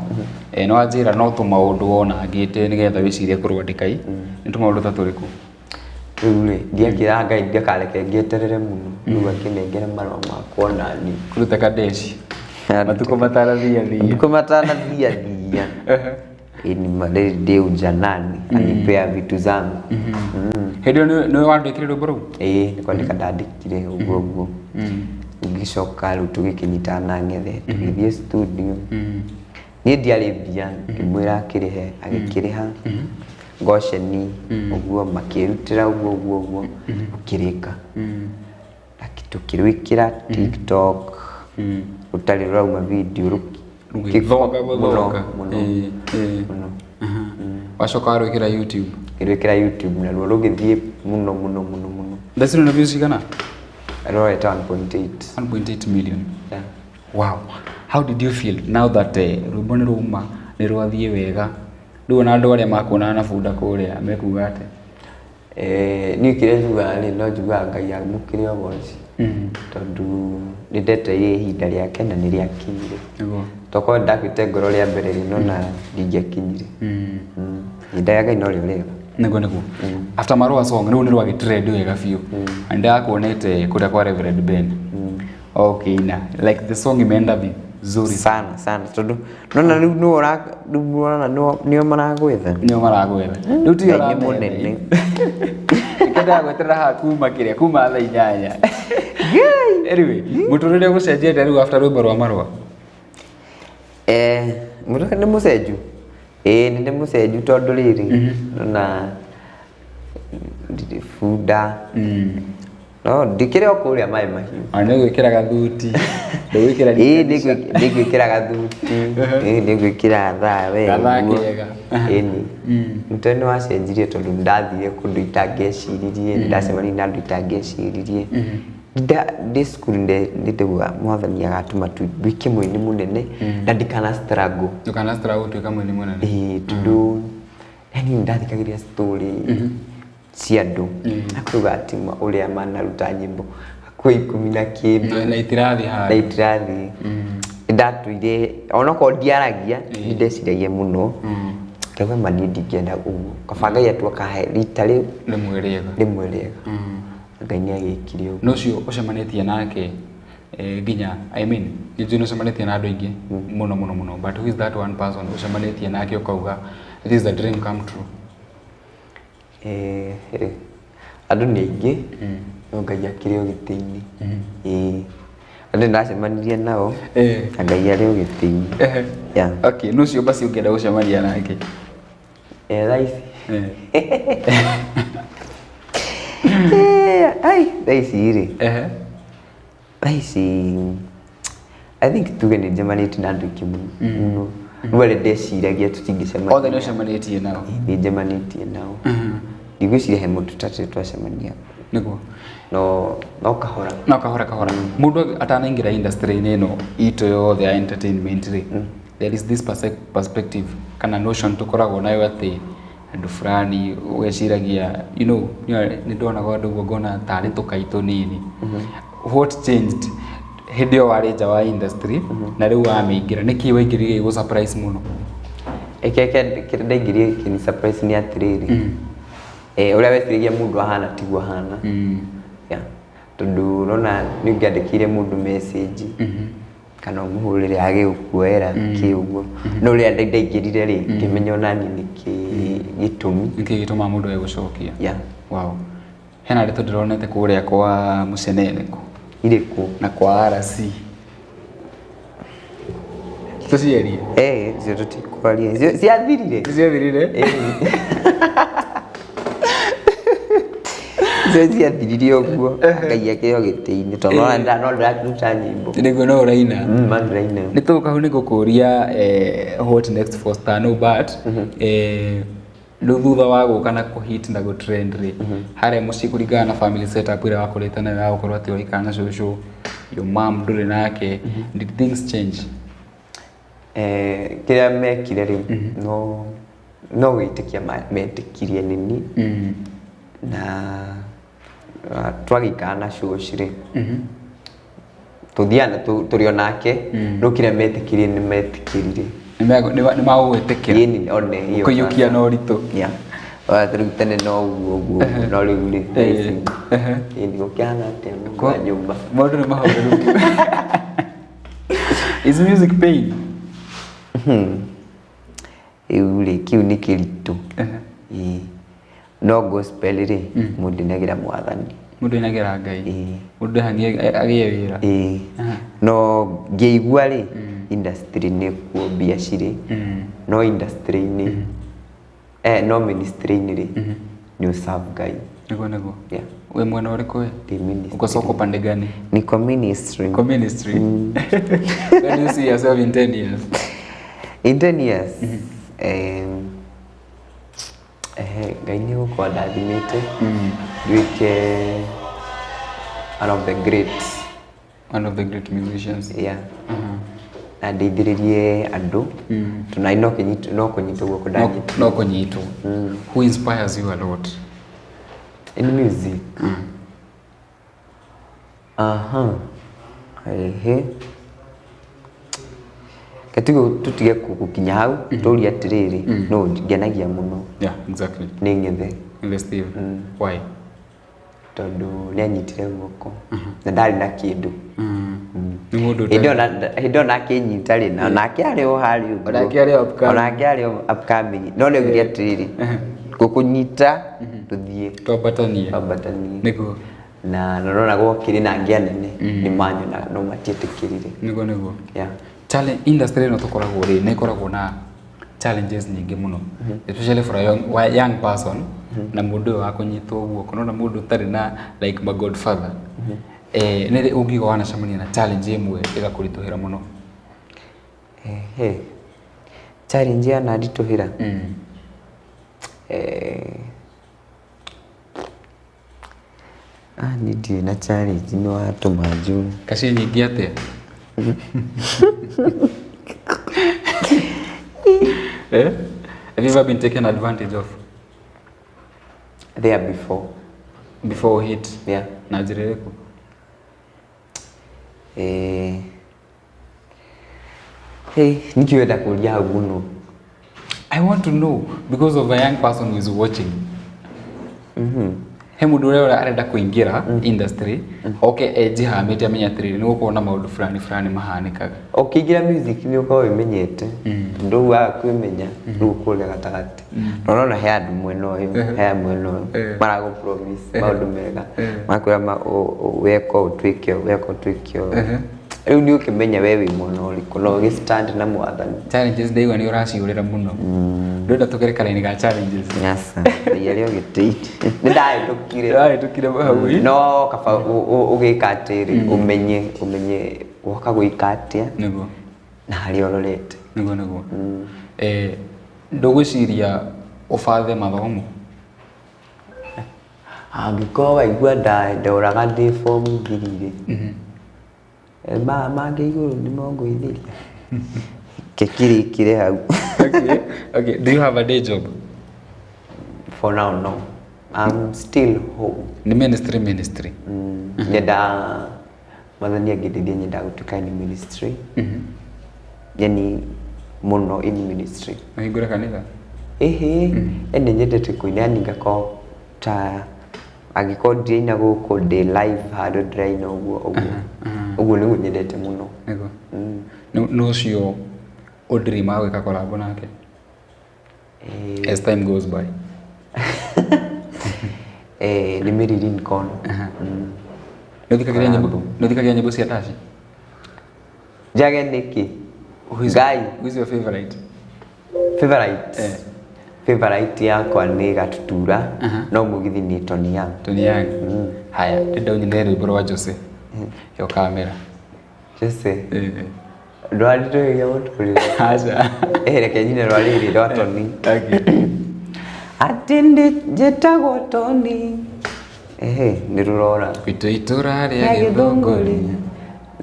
Nĩ wanjĩra no tũmaũndũ wonangĩte nĩgetha wĩcirie kũrwandĩka i. Nĩ tũmaũndũ ta tũrĩkũ? Rĩu rĩ, ndiakĩra Ngai ndiakareke ngĩeterere mũno, rĩu akĩnengere marũa makwa nani. Kũruta kadeshi. Matukũ matanathiathia. Matukũ matanathiathia. Ĩĩ nĩ rĩrĩ ndĩ ujanani anipea vitu zangu. Hĩndĩ ĩyo nĩwe wandĩkire rwĩmbo rũu? Ĩĩ, nĩ kwandĩka ndandĩkire ũguo ũguo. Ngĩcoka rĩu tũgĩkĩnyitana na ng'ethe tũgĩthiĩ studio. Niĩ ndiarĩ mbia, ngĩmwĩra akĩrĩhe, agĩkĩrĩha. Gosheni ũguo makĩrutĩra ũguo ũguo ũguo ũkĩrĩka. Tũkĩrwĩkĩra TikTok, rũtarĩ rũrauma video. Rũgĩthonga mũno gũthonga. Mũno. Ĩĩ, ĩĩ. Mũno. Wacoka warwĩkĩra YouTube. Ngĩrwĩkĩra YouTube naruo rũgĩthiĩ mũno mũno mũno mũno. Thaa ici rwĩna views cigana? Rorete 1.8. 1.8 million. Yeah. Wow. How did you feel now that rwĩmbo nĩ rwauma, nĩ rwathiĩ wega? Rĩu ona andũ arĩa makuonaga na bunda kũrĩa mekuga atĩa? Niĩ kĩrĩa njugaga rĩ, no njugaga Ngai amũkĩre ũgoci, tondũ nĩ ndetereire ihinda rĩake na nĩ rĩakinyire. Tokorwo ndakuĩte ngoro rĩa mbere rĩ, nona ndingĩakinyire. Ihinda rĩa Ngai no rĩo rĩega. Nĩguo. After marũa song rĩu nĩ rwagĩtrend wega biũ. Na ndakuonete kũrĩa kwa Reverend Ben. Okay, na like the song imeenda vizuri. Sana sana, tondũ nona rĩu nĩwe rĩu ũrona nĩo maragwetha. Nĩo maragwetha. Rĩu tiyo Ngai nĩ ũrametha. mũnene. Nĩkĩo gweterera haha kuma kĩrĩa kuma thaa 8. Anyway, mũtũrĩre ũgũcenjetie rĩu after rwĩmbo rwa marũa? Mũtũrĩre nĩ mũcenju. Ĩĩ nĩ ndĩ mũcenju tondũ rĩrĩ nona ndirĩ bunda. No ndikĩrĩ o kũrĩa maĩ mahiũ. Ona nĩ gwĩkĩra gathuti. Ndũgwĩkĩra. Ĩĩ, nĩ ngwĩkĩra gathuti. Ĩĩ, nĩ ngwĩkĩra thaa we Gathaa ũguo. kega. Ĩni. Mũtwe nĩ wacenjirie tondũ nĩ ndathire kũndũ itangĩeciririe, nĩ ndacemanirie na andũ itangĩeciririe. Ndĩ cukuru nĩ ndaugaga mwathani agatũma nduĩke mũini mũnene na ndikana struggle. Ndũkana struggle gũtuĩka mũini mũnene. Ĩĩ, tondũ yani nĩ ndathikagĩrĩria story cia andũ akuga atĩ ũrĩa manaruta nyĩmbo hakuhĩ 10 na kĩndũ Na itirathiĩ na handũ. itirathiĩ. Nĩ ndatũire onokorwo ndiaragia, nĩ ndeciragia mũno, ngauga ma niĩ ndingĩenda ũguo, kaba Ngai atu akahe rita rĩu Rĩmwe rĩega. rĩmwe rĩega. Ngai nĩ agĩkire ũguo. Na ũcio ũcemanĩtie nake nginya, I mean, nĩ njũĩ nĩ ũcemanĩtie na andũ aingĩ mũno mũno mũno, but who is that one person ũcemanĩtie nake ũkauga this is a dream come true? Andũ nĩ aingĩ no Ngai akĩrĩ o gĩtĩ-inĩ. Ĩĩ, andũ nĩndacemanirie nao na Ngai arĩ o gĩtĩ-inĩ. Yeah. Okay, no ũcio basi ũngĩenda gũcemania nake? Thaa ici. Ai, thaa ici rĩ, thaa ici I think tuge nĩ njemanĩtie na andũ aingĩ mũno mũno, rĩu arĩa ndeciragia tũtingĩcemania. Othe nĩ ũcemanĩtie nao? Ĩĩ, nĩ njemanĩtie nao. Ndigwĩciria he mũndũ tũtarĩ twacemania. No kahora. No kahora kahora. Mũndũ atanaingĩra industry-inĩ ĩno itũ yothe ya entertainment rĩ, there is this perspective kana notion tũkoragwo nayo atĩ andũ fulani ũgeciragia, nĩ ndonaga andũ ũguo ngona tarĩ tũkai tũnini. What changed hĩndĩ ĩyo warĩ nja wa industry na rĩu wamĩingĩra, nĩkĩ waingĩrire gĩgũ surprise mũno? Kĩrĩa ndaingĩrire kĩni surprise nĩ atĩrĩrĩ, ũrĩa weciragia mũndũ ahana tiguo ahana. Yeah. Tondũ ũrona nĩ ũngĩandĩkĩire mũndũ message kana ũmũhũrĩre age gũkuoera kĩ ũguo, no rĩrĩa ndaingĩrire rĩ, ngĩmenya ona niĩ nĩkĩ gĩtũmi. Nĩkĩ gĩtũmaga mũndũ age gũcokia? Yeah. Wow. Hena ndeto ndĩronete kũrĩa kwa Mũceneneko. Irĩkũ? Na kwa RC. Tũciarie? Icio tũtikwaria. Icio ciathirire? Ciathirire? Icio ciathirire ũguo. Ngai akĩrĩ o gĩtĩ-inĩ tondũ no ndĩraruta nyĩmbo. Nĩguo no ũraina. Ma ndĩraina. Nĩ tũgũka hau nĩ ngũkũria what next for Stano, but Rĩu thutha wa gũka na kũhit na gũtrend rĩ, harĩa mũciĩ kũringana na family setup ĩrĩa wakũrĩte nayo ya gũkorwo atĩ ũraikara na cũcũ, your mom ndũrĩ nake, did things change? Kĩrĩa mekire rĩ, no gwĩtĩkia metĩkirie nini na twagĩikara na cũci rĩ, tũthiaga tũrĩ o nake, no kĩrĩa metĩkirie nĩ metĩkĩrire. Nĩ magũgwĩtĩkĩra. Ĩni one hiyo. Kũiyũkia na ũritũ. Yeah. Ona ta rĩu tene no ũguo ũguo ũguo, no rĩu rĩ thaa ici ĩni gũkĩhana atĩa mũndũ wa nyũmba. Maũndũ nĩ mahoreru. Is music pain? Rĩu rĩ kĩu nĩ kĩritũ. Ĩĩ. No gospel rĩ, mũndũ ainagĩra Mwathani. Mũndũ ainagĩra Ngai. Ĩĩ. Mũndũ ndahang'ie agĩe wĩra. Ĩĩ. No ngĩigua rĩ, industry nĩkuo mbia cirĩ, no industry-inĩ, no ministry-inĩ rĩ, nĩ ũserve Ngai. Nĩguo nĩguo. Yeah. Wĩ mwena ũrĩkũ we? Ndĩ ministry. Uko soko pande gani? Niko ministry. Kwa ministry. Where do you see yourself in 10 years? In 10 years, Ngai nĩ gũkorwo andathimĩte nduĩke one of the great. One of the great musicians. Yeah. Na ndeithĩrĩrie andũ. Tondũ no kĩnyitwo, no kũnyitwo guoko ndanyitwo. No kũnyitwo. Who inspires you a lot? In music. Aha. Ehe. Katigo tutige gũkinya hau, tũrie atĩrĩrĩ, no ngenagia mũno. Yeah, exactly. Nĩ Ng'ethe. Ng'ethe Steve. Why? Tondũ nĩ anyitire guoko na ndarĩ na kĩndũ. Nĩ mũndũ Hĩndĩ ĩyo nake nyita rĩ, na nake arĩ o harĩa ũguo. Onake arĩ o upcoming. Onake arĩ o upcoming. No nĩ oigire atĩrĩrĩ, ngũkũnyita tũthiĩ. Twambatanie. Twambatanie. Nĩguo. Na nona gwokire na angĩ anene nĩ manyonaga no matietĩkĩrire. Nĩguo nĩguo. Yeah. Challenge industry ĩno tũkoragwo rĩ, nĩ ĩkoragwo na challenges nyingĩ mũno, especially for a young person na mũndũ ũyũ wa kũnyitwo guoko, no na mũndũ ũtarĩ na like my godfather. Nĩ rĩ ũngiuga wanacemania na challenge ĩmwe ĩgakũritũhĩra mũno? Ehe. Challenge yananditũhĩra. Niĩ ndirĩ na challenge, nĩ watũma njũe. Kaci nyingĩ atĩa? Eh? Have you ever been taken advantage of? There before. Before hit? Yeah. Na njĩra ĩrĩkũ? Hey, nĩkĩ wenda kũria hau mũno? I want to know because of a young person who is watching. He mũndũ ũrĩa arenda kũingĩra industry, oke enjihamĩte amenye atĩrĩrĩ, nĩ gũkorwo na maũndũ fulani fulani mahanĩkaga. Ũkĩingĩra music nĩ ũkoragwo wĩmenyete, tondũ rĩu waga kwĩmenya rĩu ũkũrĩa gatagatĩ. Na ũrona he andũ mwena ũyũ, he mwena ũyũ maragũ promise maũndũ mega, marakwĩra weka ũũ twĩke ũũ, weka ũũ twĩke ũũ. Rĩu nĩ ũkĩmenya we wĩ mwena ũrĩkũ na ũgĩ stand na Mwathani. Challenges ndaigua nĩ ũraciũrĩra mũno. Ndĩrenda tũgere karaini ga challenges. Aca, ngai arĩ o gĩtĩ-inĩ. Nĩ ndahĩtũkire. Ndahĩtũkire hau ĩ? No kaba ũgĩka atĩrĩ, ũmenye woka gwĩka atĩa Nĩguo. na harĩa ũrorete. Nĩguo nĩguo. Ndũgwĩciria ũbathe mathomo? Angĩkorwo waigua ndoraga ndĩ form 3 rĩ, maya mangĩ igũrũ nĩ mongũithĩria. Kĩkĩrĩkĩre hau. Okay. Okay. Do you have a day job? For now, no. I'm still home. Nĩ ministry ministry. Nyenda Mwathani angĩndeithia nyenda gũtuĩka in ministry. Yani mũno in ministry. Ũhingũre kanitha? Ĩhĩ, yani nyendete kũina, yani ngakorwo ta angĩkorwo ndiraina gũkũ ndĩ live handũ ndĩraina ũguo ũguo. Ũguo nĩguo nyendete mũno. Nĩguo. Nĩ ũcio ũndirimaga gwĩka collab nake? As time goes by. Nĩ Mary Lincoln. Nĩ ũthikagĩrĩria nyĩmbo cia Tashi? Njage nĩkĩ? Who is Ngai. Who is your favorite? Favorite? Favorite yakwa nĩ Gatutura, no mũgithi nĩ Tony Young. Tony Young. Haya, ndĩrenda ũnyinĩre rwĩmbo rwa Jose. Yo kamera. Jose? Ndwarindũhĩria mũtũrĩre. Aca. Reke nyine rwa rĩrĩ rwa Tony. Okay. Atĩ njĩtagwo Toni. Ehe, nĩ rũrora. Gwitũ itũra rĩa Ya Gĩthũngũri. Gĩthũngũri.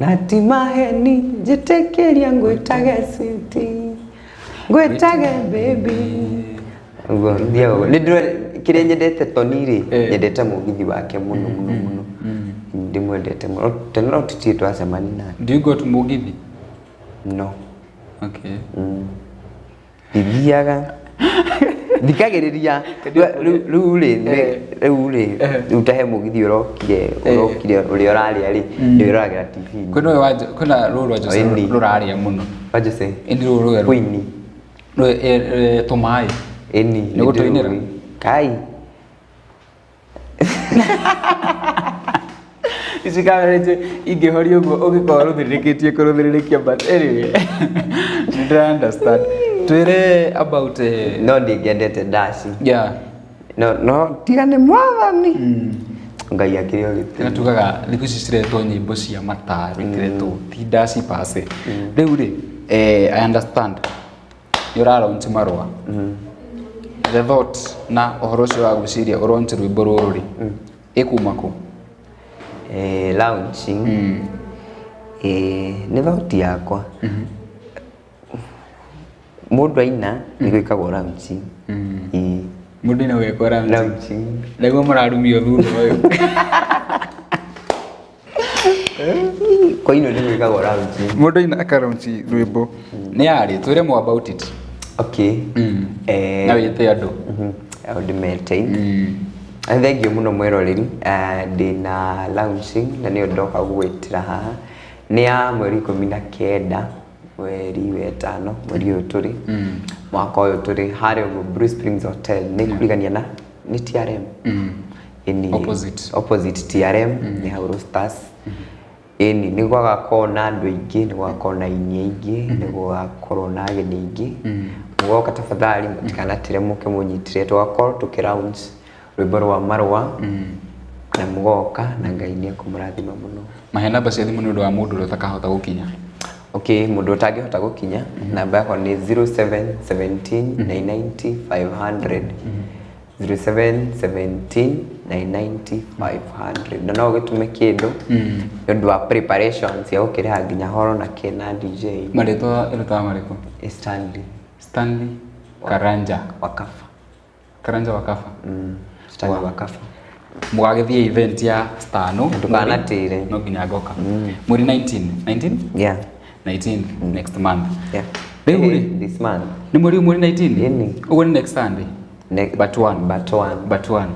Na ti maheni njĩtĩkĩria ngwĩtage sweetie, ngwĩtage baby. Ũguo thiaga ũguo. Nĩ ndĩrona kĩrĩa nyendete Toni rĩ, Eh. nyendete mũgithi wake mũno mũno mũno. Ndĩmwendete mũno. Tene no tũtirĩ twacemania nake. Do you go to Mugithi? No. Okay. Ndithiaga. Thikagĩrĩria. Rĩu rĩ, rĩu rĩ, rĩu ta he mũgithi ũrokire, ũrokire ũrĩa ũrarĩa rĩ, ndĩwĩroragĩra TV-inĩ. Kwĩna ũyũ wa kwĩna rũrũ rwa Jose Ĩni. rũrarĩa mũno. Wa Jose. Ĩni rũrũ rwerũ. Queen. Tũmaĩ. Ĩni. Nĩ gũtũinĩra? nĩndĩrũĩ. Kai. Ici kamera ici ingĩhoria ũguo ũngĩkorwo rũthirĩrĩkĩtie kũrũthirĩrĩkia, but anyway, nĩ ndĩra understand. Twĩre about No ndingĩendete ndaci. Yeah. No, no, tiga nĩ mwathani. Ngai akĩrĩ o gĩtĩ. Tena tugaga thikũ ici ciretwo nyĩmbo cia mataro, itiretwo ti ndaci pase. Rĩu rĩ, I understand nĩ ũra launch marũa. The thought na ũhoro ũcio wa gwĩciria ũ launch rwĩmbo rũrũ rĩ, ĩkuma kũ? Launching. Nĩ thought yakwa. Mũndũ aina nĩ gwĩkagwo launching. Ĩĩ. Mũndũ aina gwĩkwo launching. Launching. Nĩguo mũrarumio thutha ũyũ. Kwa ino nĩ gwĩkagwo launching. Mũndũ aina aka launch rwĩmbo. Nĩ yarĩ, twĩre more about it. Okay. Na wĩte andũ. Au ndĩmete. Thengiũ mũno mwĩroreri. Ndĩna launching na nĩyo ndoka gũgwĩtĩra haha. Nĩ ya mweri 19 mweri wa ĩtano, mweri ũyũ tũrĩ. Mwaka ũyũ tũrĩ harĩa ũguo Blue Springs Hotel. Nĩ kũrigania na nĩ TRM. Ĩni. Opposite. Opposite TRM nĩ hau Roasters. Ĩni nĩ gũgakorwo na andũ aingĩ, nĩ gũgakorwo na aini aingĩ, nĩ gũgakorwo na ageni aingĩ. Mũgoka tafadhali mũtikanatĩre mũke mũnyitĩre, tũgakorwo tũkĩ launch rwĩmbo rwa marũa na mũgoka na Ngai nĩ ekũmũrathima mũno. Mahe namba cia thimũ nĩ ũndũ wa mũndũ ũrĩa ũtakahota gũkinya. Okay, mũndũ ũtangĩhota gũkinya, namba yakwa nĩ 0717 990 500. 0717 990 500. Na no ũgĩtũme kĩndũ nĩ ũndũ wa preparations cia gũkĩrĩha nginya horo na kĩ na DJ. Marĩtwa ĩrutaga marĩkũ? Stanley. Stanley Karanja. Wakafa. Karanja Wakafa. Stanley Wakafa. Mũgagĩthiĩ event ya Stano. Ndũkanatĩre. No nginya ngoka. Mweri 19. 19? Yeah. 19th next month. Yeah. Rĩu rĩ, This month. nĩ mweri mweri 19? Ĩni. Ũguo nĩ next Sunday. But one. But one. But one.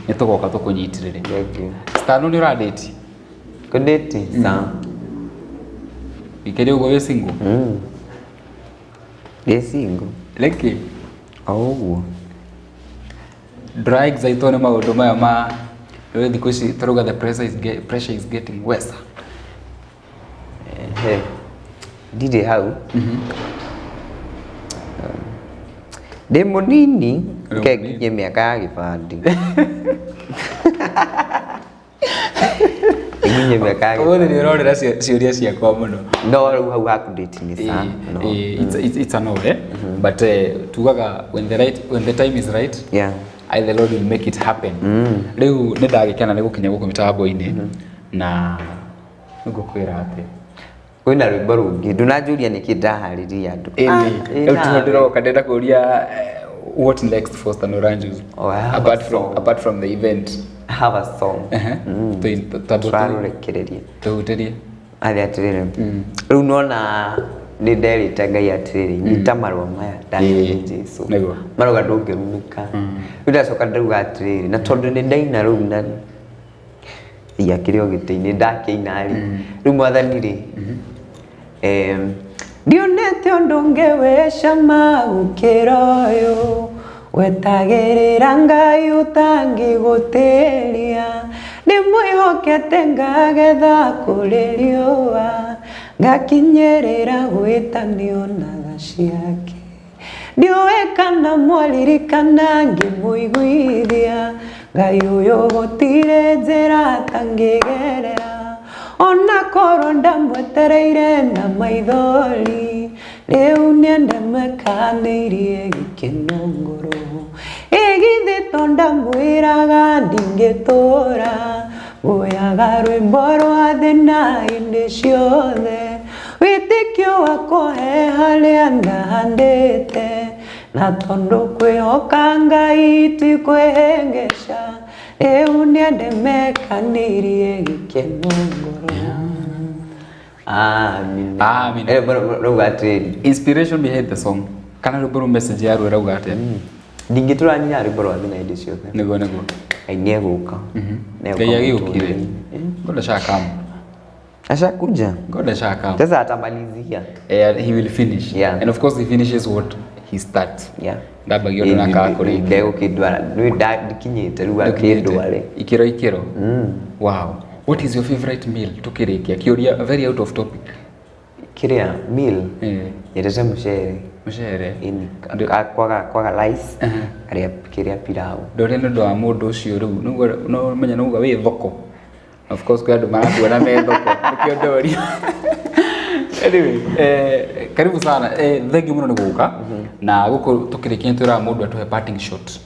Nĩ tũgoka tũkũnyitĩrĩre. Thank you. Stano nĩ ũradate? Kũdate? Sawa. Ikĩrĩ ũguo wĩ single? Ndĩ single. Rĩkĩ? O ũguo. Ndũra excitwo nĩ maũndũ maya ma rĩu thikũ ici tũrauga the pressure is getting worse. Ehe. Ndirĩ hau. Ndĩ mũnini, Ũrĩ ke mũnini. nginyie mĩaka ya gĩbandĩ. Nginyie mĩaka ya Ũmũthĩ nĩ gĩbandĩ. ũrorera ciũria ciakwa mũno. No rĩu hau haku date nĩ sawa. No. It's a no, eh? But tugaga when the time is right, Yeah. I the Lord will make it happen. Rĩu nĩ ndagĩkena nĩ gũkinya gũkũ mĩtambo-inĩ na nĩngũkwĩra atĩ Kwĩna rwĩmbo rũngĩ ndũnanjũria nĩkĩ ndaharĩria andũ. Ĩni, rĩu Ĩ tiho nawe. ndĩroka ndĩrenda kũria what next for Stan Oranges? Oh, I have a Apart from song. apart from the event. I have a song. Tũrarũrekereria. Tũhutĩrie. Athi atĩrĩrĩ, rĩu nona nĩ nderĩte Ngai atĩrĩrĩ, nyita marũa maya ndanĩrĩ Jesũ. Nĩguo. Marauga ndũngĩrumĩka. Rĩu ndacoka ndauga atĩrĩrĩ, na tondũ nĩ ndaina rĩu na ia kĩrĩ o gĩtĩ-inĩ ndakĩina rĩ, rĩu mwathani rĩ, Ndionete ũndũ ũngĩ wĩcama gũkĩra ũyũ, wetagĩrĩra Ngai ũtangĩgũtĩria, ndĩmwĩhokete ngagetha kũrĩ riũa, ngakinyĩrĩra gwĩtanio na tha ciake. Ndiũĩ kana mwaririkana ngĩmũiguithia, Ngai ũyũ gũtirĩ njĩra atangĩgerera, ona korwo ndamwetereire na maithori, rĩu nĩandemekanĩirie gĩkeno ngoro. Ĩgithĩ to ndamwĩraga ndingĩtũra, nguoyaga rwĩmbo rwa thĩna hĩndĩ ciothe. Wĩtĩkio wakwa he harĩa ndahandĩte, na tondũ kwĩhoka Ngai ti kwĩhĩngĩca, rĩu nĩandemekanirie gĩkeno ngoro. Amen. Amen. Eh, rauga atĩrĩrĩ. Inspiration behind the song kana rwĩmbo rũu, message yaruo ĩrauga atĩa? Ndingĩtũra nyina rwĩmbo rwa thĩna hĩndĩ ciothe. Nĩguo, nĩguo. Ngai nĩegũka. Nĩegũka. Ngai agĩũkire. Mũtũrĩre-inĩ. God ashakam. Ashakuja. God ashakam. Sasa atamalizia. Eh, he will finish. Yeah. And of course he finishes what he starts. Yeah. Ndambagia ũndũ na akakũrĩkia. Ndegũkĩndwara nĩ ndikinyĩte rĩu akĩndware. Ikĩro ikĩro. Wow, what is your favorite meal? Tukĩrĩkia kĩũria very out of topic. Kĩrĩa meal? Eh. Nyendete mũcere. Mũcere. Ĩni kwaga rice, karĩa kĩrĩa pilau. Ndũrĩa nĩ ũndũ wa mũndũ ũcio rĩu nĩguo no menya nĩuga wĩ thoko. Of course kwĩ andũ marakuona me thoko, nĩkĩo ndoria. Anyway, karibu sana, thank you mũno nĩ gũka na gũkũ. Tũkĩrĩkia nĩ twĩraga mũndũ atũhe parting shot,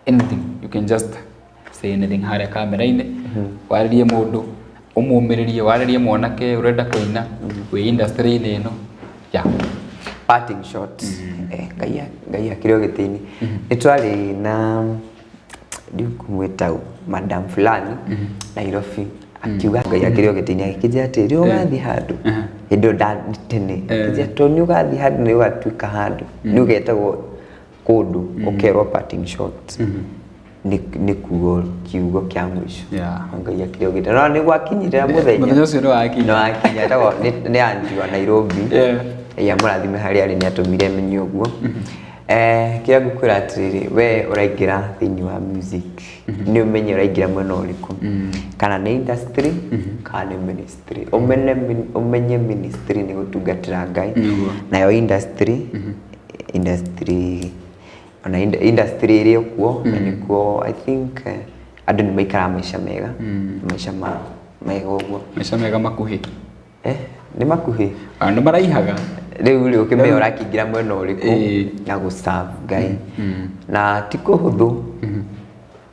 anything, you can just say anything harĩa kamera-inĩ, warĩrie mũndũ, ũmũmĩrĩrie, warĩrie mwanake ũrenda kũina wĩ industry-inĩ ĩno, yeah. Parting shot, Ngai Ngai akĩrĩ o gĩtĩ-inĩ. Nĩ twarĩ na ndikumwĩta madam fulani Nairobi, akiuga Ngai akĩrĩ o gĩtĩ-inĩ, agĩkĩnjĩra atĩ rĩrĩa ũgathiĩ handũ, hĩndĩ ĩyo tene, akĩnjĩra tondũ nĩ ũgathiĩ handũ, nĩ ũgatuĩka handũ, nĩ ũgetagwo kũndũ, ũkerwo parting shot nĩ kuo kiugo kĩa mũico. Ngai akĩrĩ o gĩtĩ no nĩ gwakinyĩrĩra mũthenya. Mũthenya ũcio nĩ wakinya. Nĩ wakinya. Etagwo nĩ Andy wa Nairobi. Ngai amũrathime harĩa arĩ, nĩ atũmire menye ũguo. Kĩrĩa ngũkwĩra atĩrĩrĩ, we ũraingĩra thĩinĩ wa music, nĩ ũmenye ũraingĩra mwena ũrĩkũ, kana nĩ industry kana nĩ ministry. Ũmenye ũmenye ministry nĩ gũtungatĩra Ngai. Nayo industry ona industry ĩrĩ kuo na nĩkuo I think andũ nĩ maikaraga maica mega, maica ma mega ũguo. Maica mega makuhĩ. Nĩ makuhĩ. Andũ maraihaga. Rĩu rĩ, ũkĩmenya ũrakĩingĩra mwena ũrĩkũ na gũserve Ngai, na ti kũhũthũ,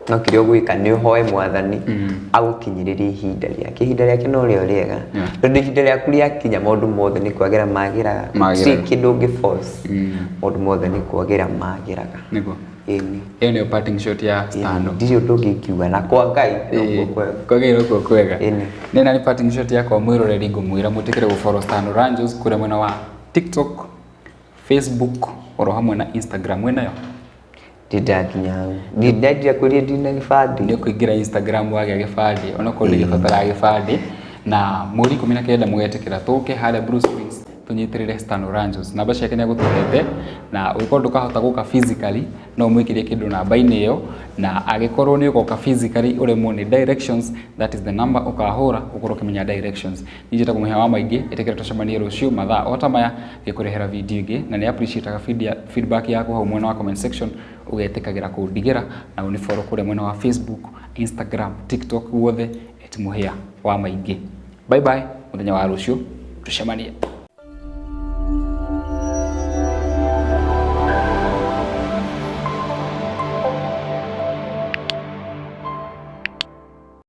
no kĩrĩa ũgwĩka nĩ ũhoe Mwathani agũkinyĩrĩrie ihinda rĩake. Ihinda rĩake no rĩo rĩega, tondũ ihinda rĩaku rĩakinya, maũndũ mothe nĩ kwagĩra magĩraga. Magĩraga. Gũtirĩ kĩndũ ũngĩ force, maũndũ mothe nĩ kwagĩra magĩraga. Ĩni. Ĩyo nĩyo parting shot ya Stano. Ndirĩ ũndũ ũngĩ ingiuga, na kwa Ngai nokuo kwega. Kwa Ngai nokuo kwega. Ĩni. Nĩ nani parting shot yakwa, mwĩroreri, ngũmwĩra mwĩtĩkĩre gũfollow Stano Ranjos kũrĩa mwena wa TikTok, Facebook oro hamwe na Instagram wĩnayo. Ndindakinya hau, ndindakia kũria ndina gĩbandĩ. Nĩ ũkũingĩra Instagram wagĩa gĩbandĩ, onokorwo ndũgĩbataraga gĩbandĩ. Na mweri 19 mũgetĩkĩra tũke harĩa Blue Springs tũnyitĩrĩre Stano Ranjos. Namba ciake nĩ agũtũhete, na ũngĩkorwo ndũkahota gũka physically, no ũmwĩkĩrie kĩndũ namba-inĩ ĩyo, na angĩkorwo nĩ ũgoka physically ũremwo nĩ directions, that is the number ũkahũra ũkorwo ũkĩmenya directions. Niĩ njĩtagwo Mũhĩa wa Maingĩ. Ĩtĩkĩra tũcemanie rũciũ mathaa o ta maya ngĩkũrehera video ĩngĩ, na nĩ appreciate feedback yaku hau mwena wa comment section, ũgetĩkagĩra kũndigĩra na ũnĩ follow kũrĩa mwena wa Facebook, Instagram, TikTok, guothe at Mũhĩa wa Maingĩ. Bye bye, mũthenya wa rũciũ tũcemanie.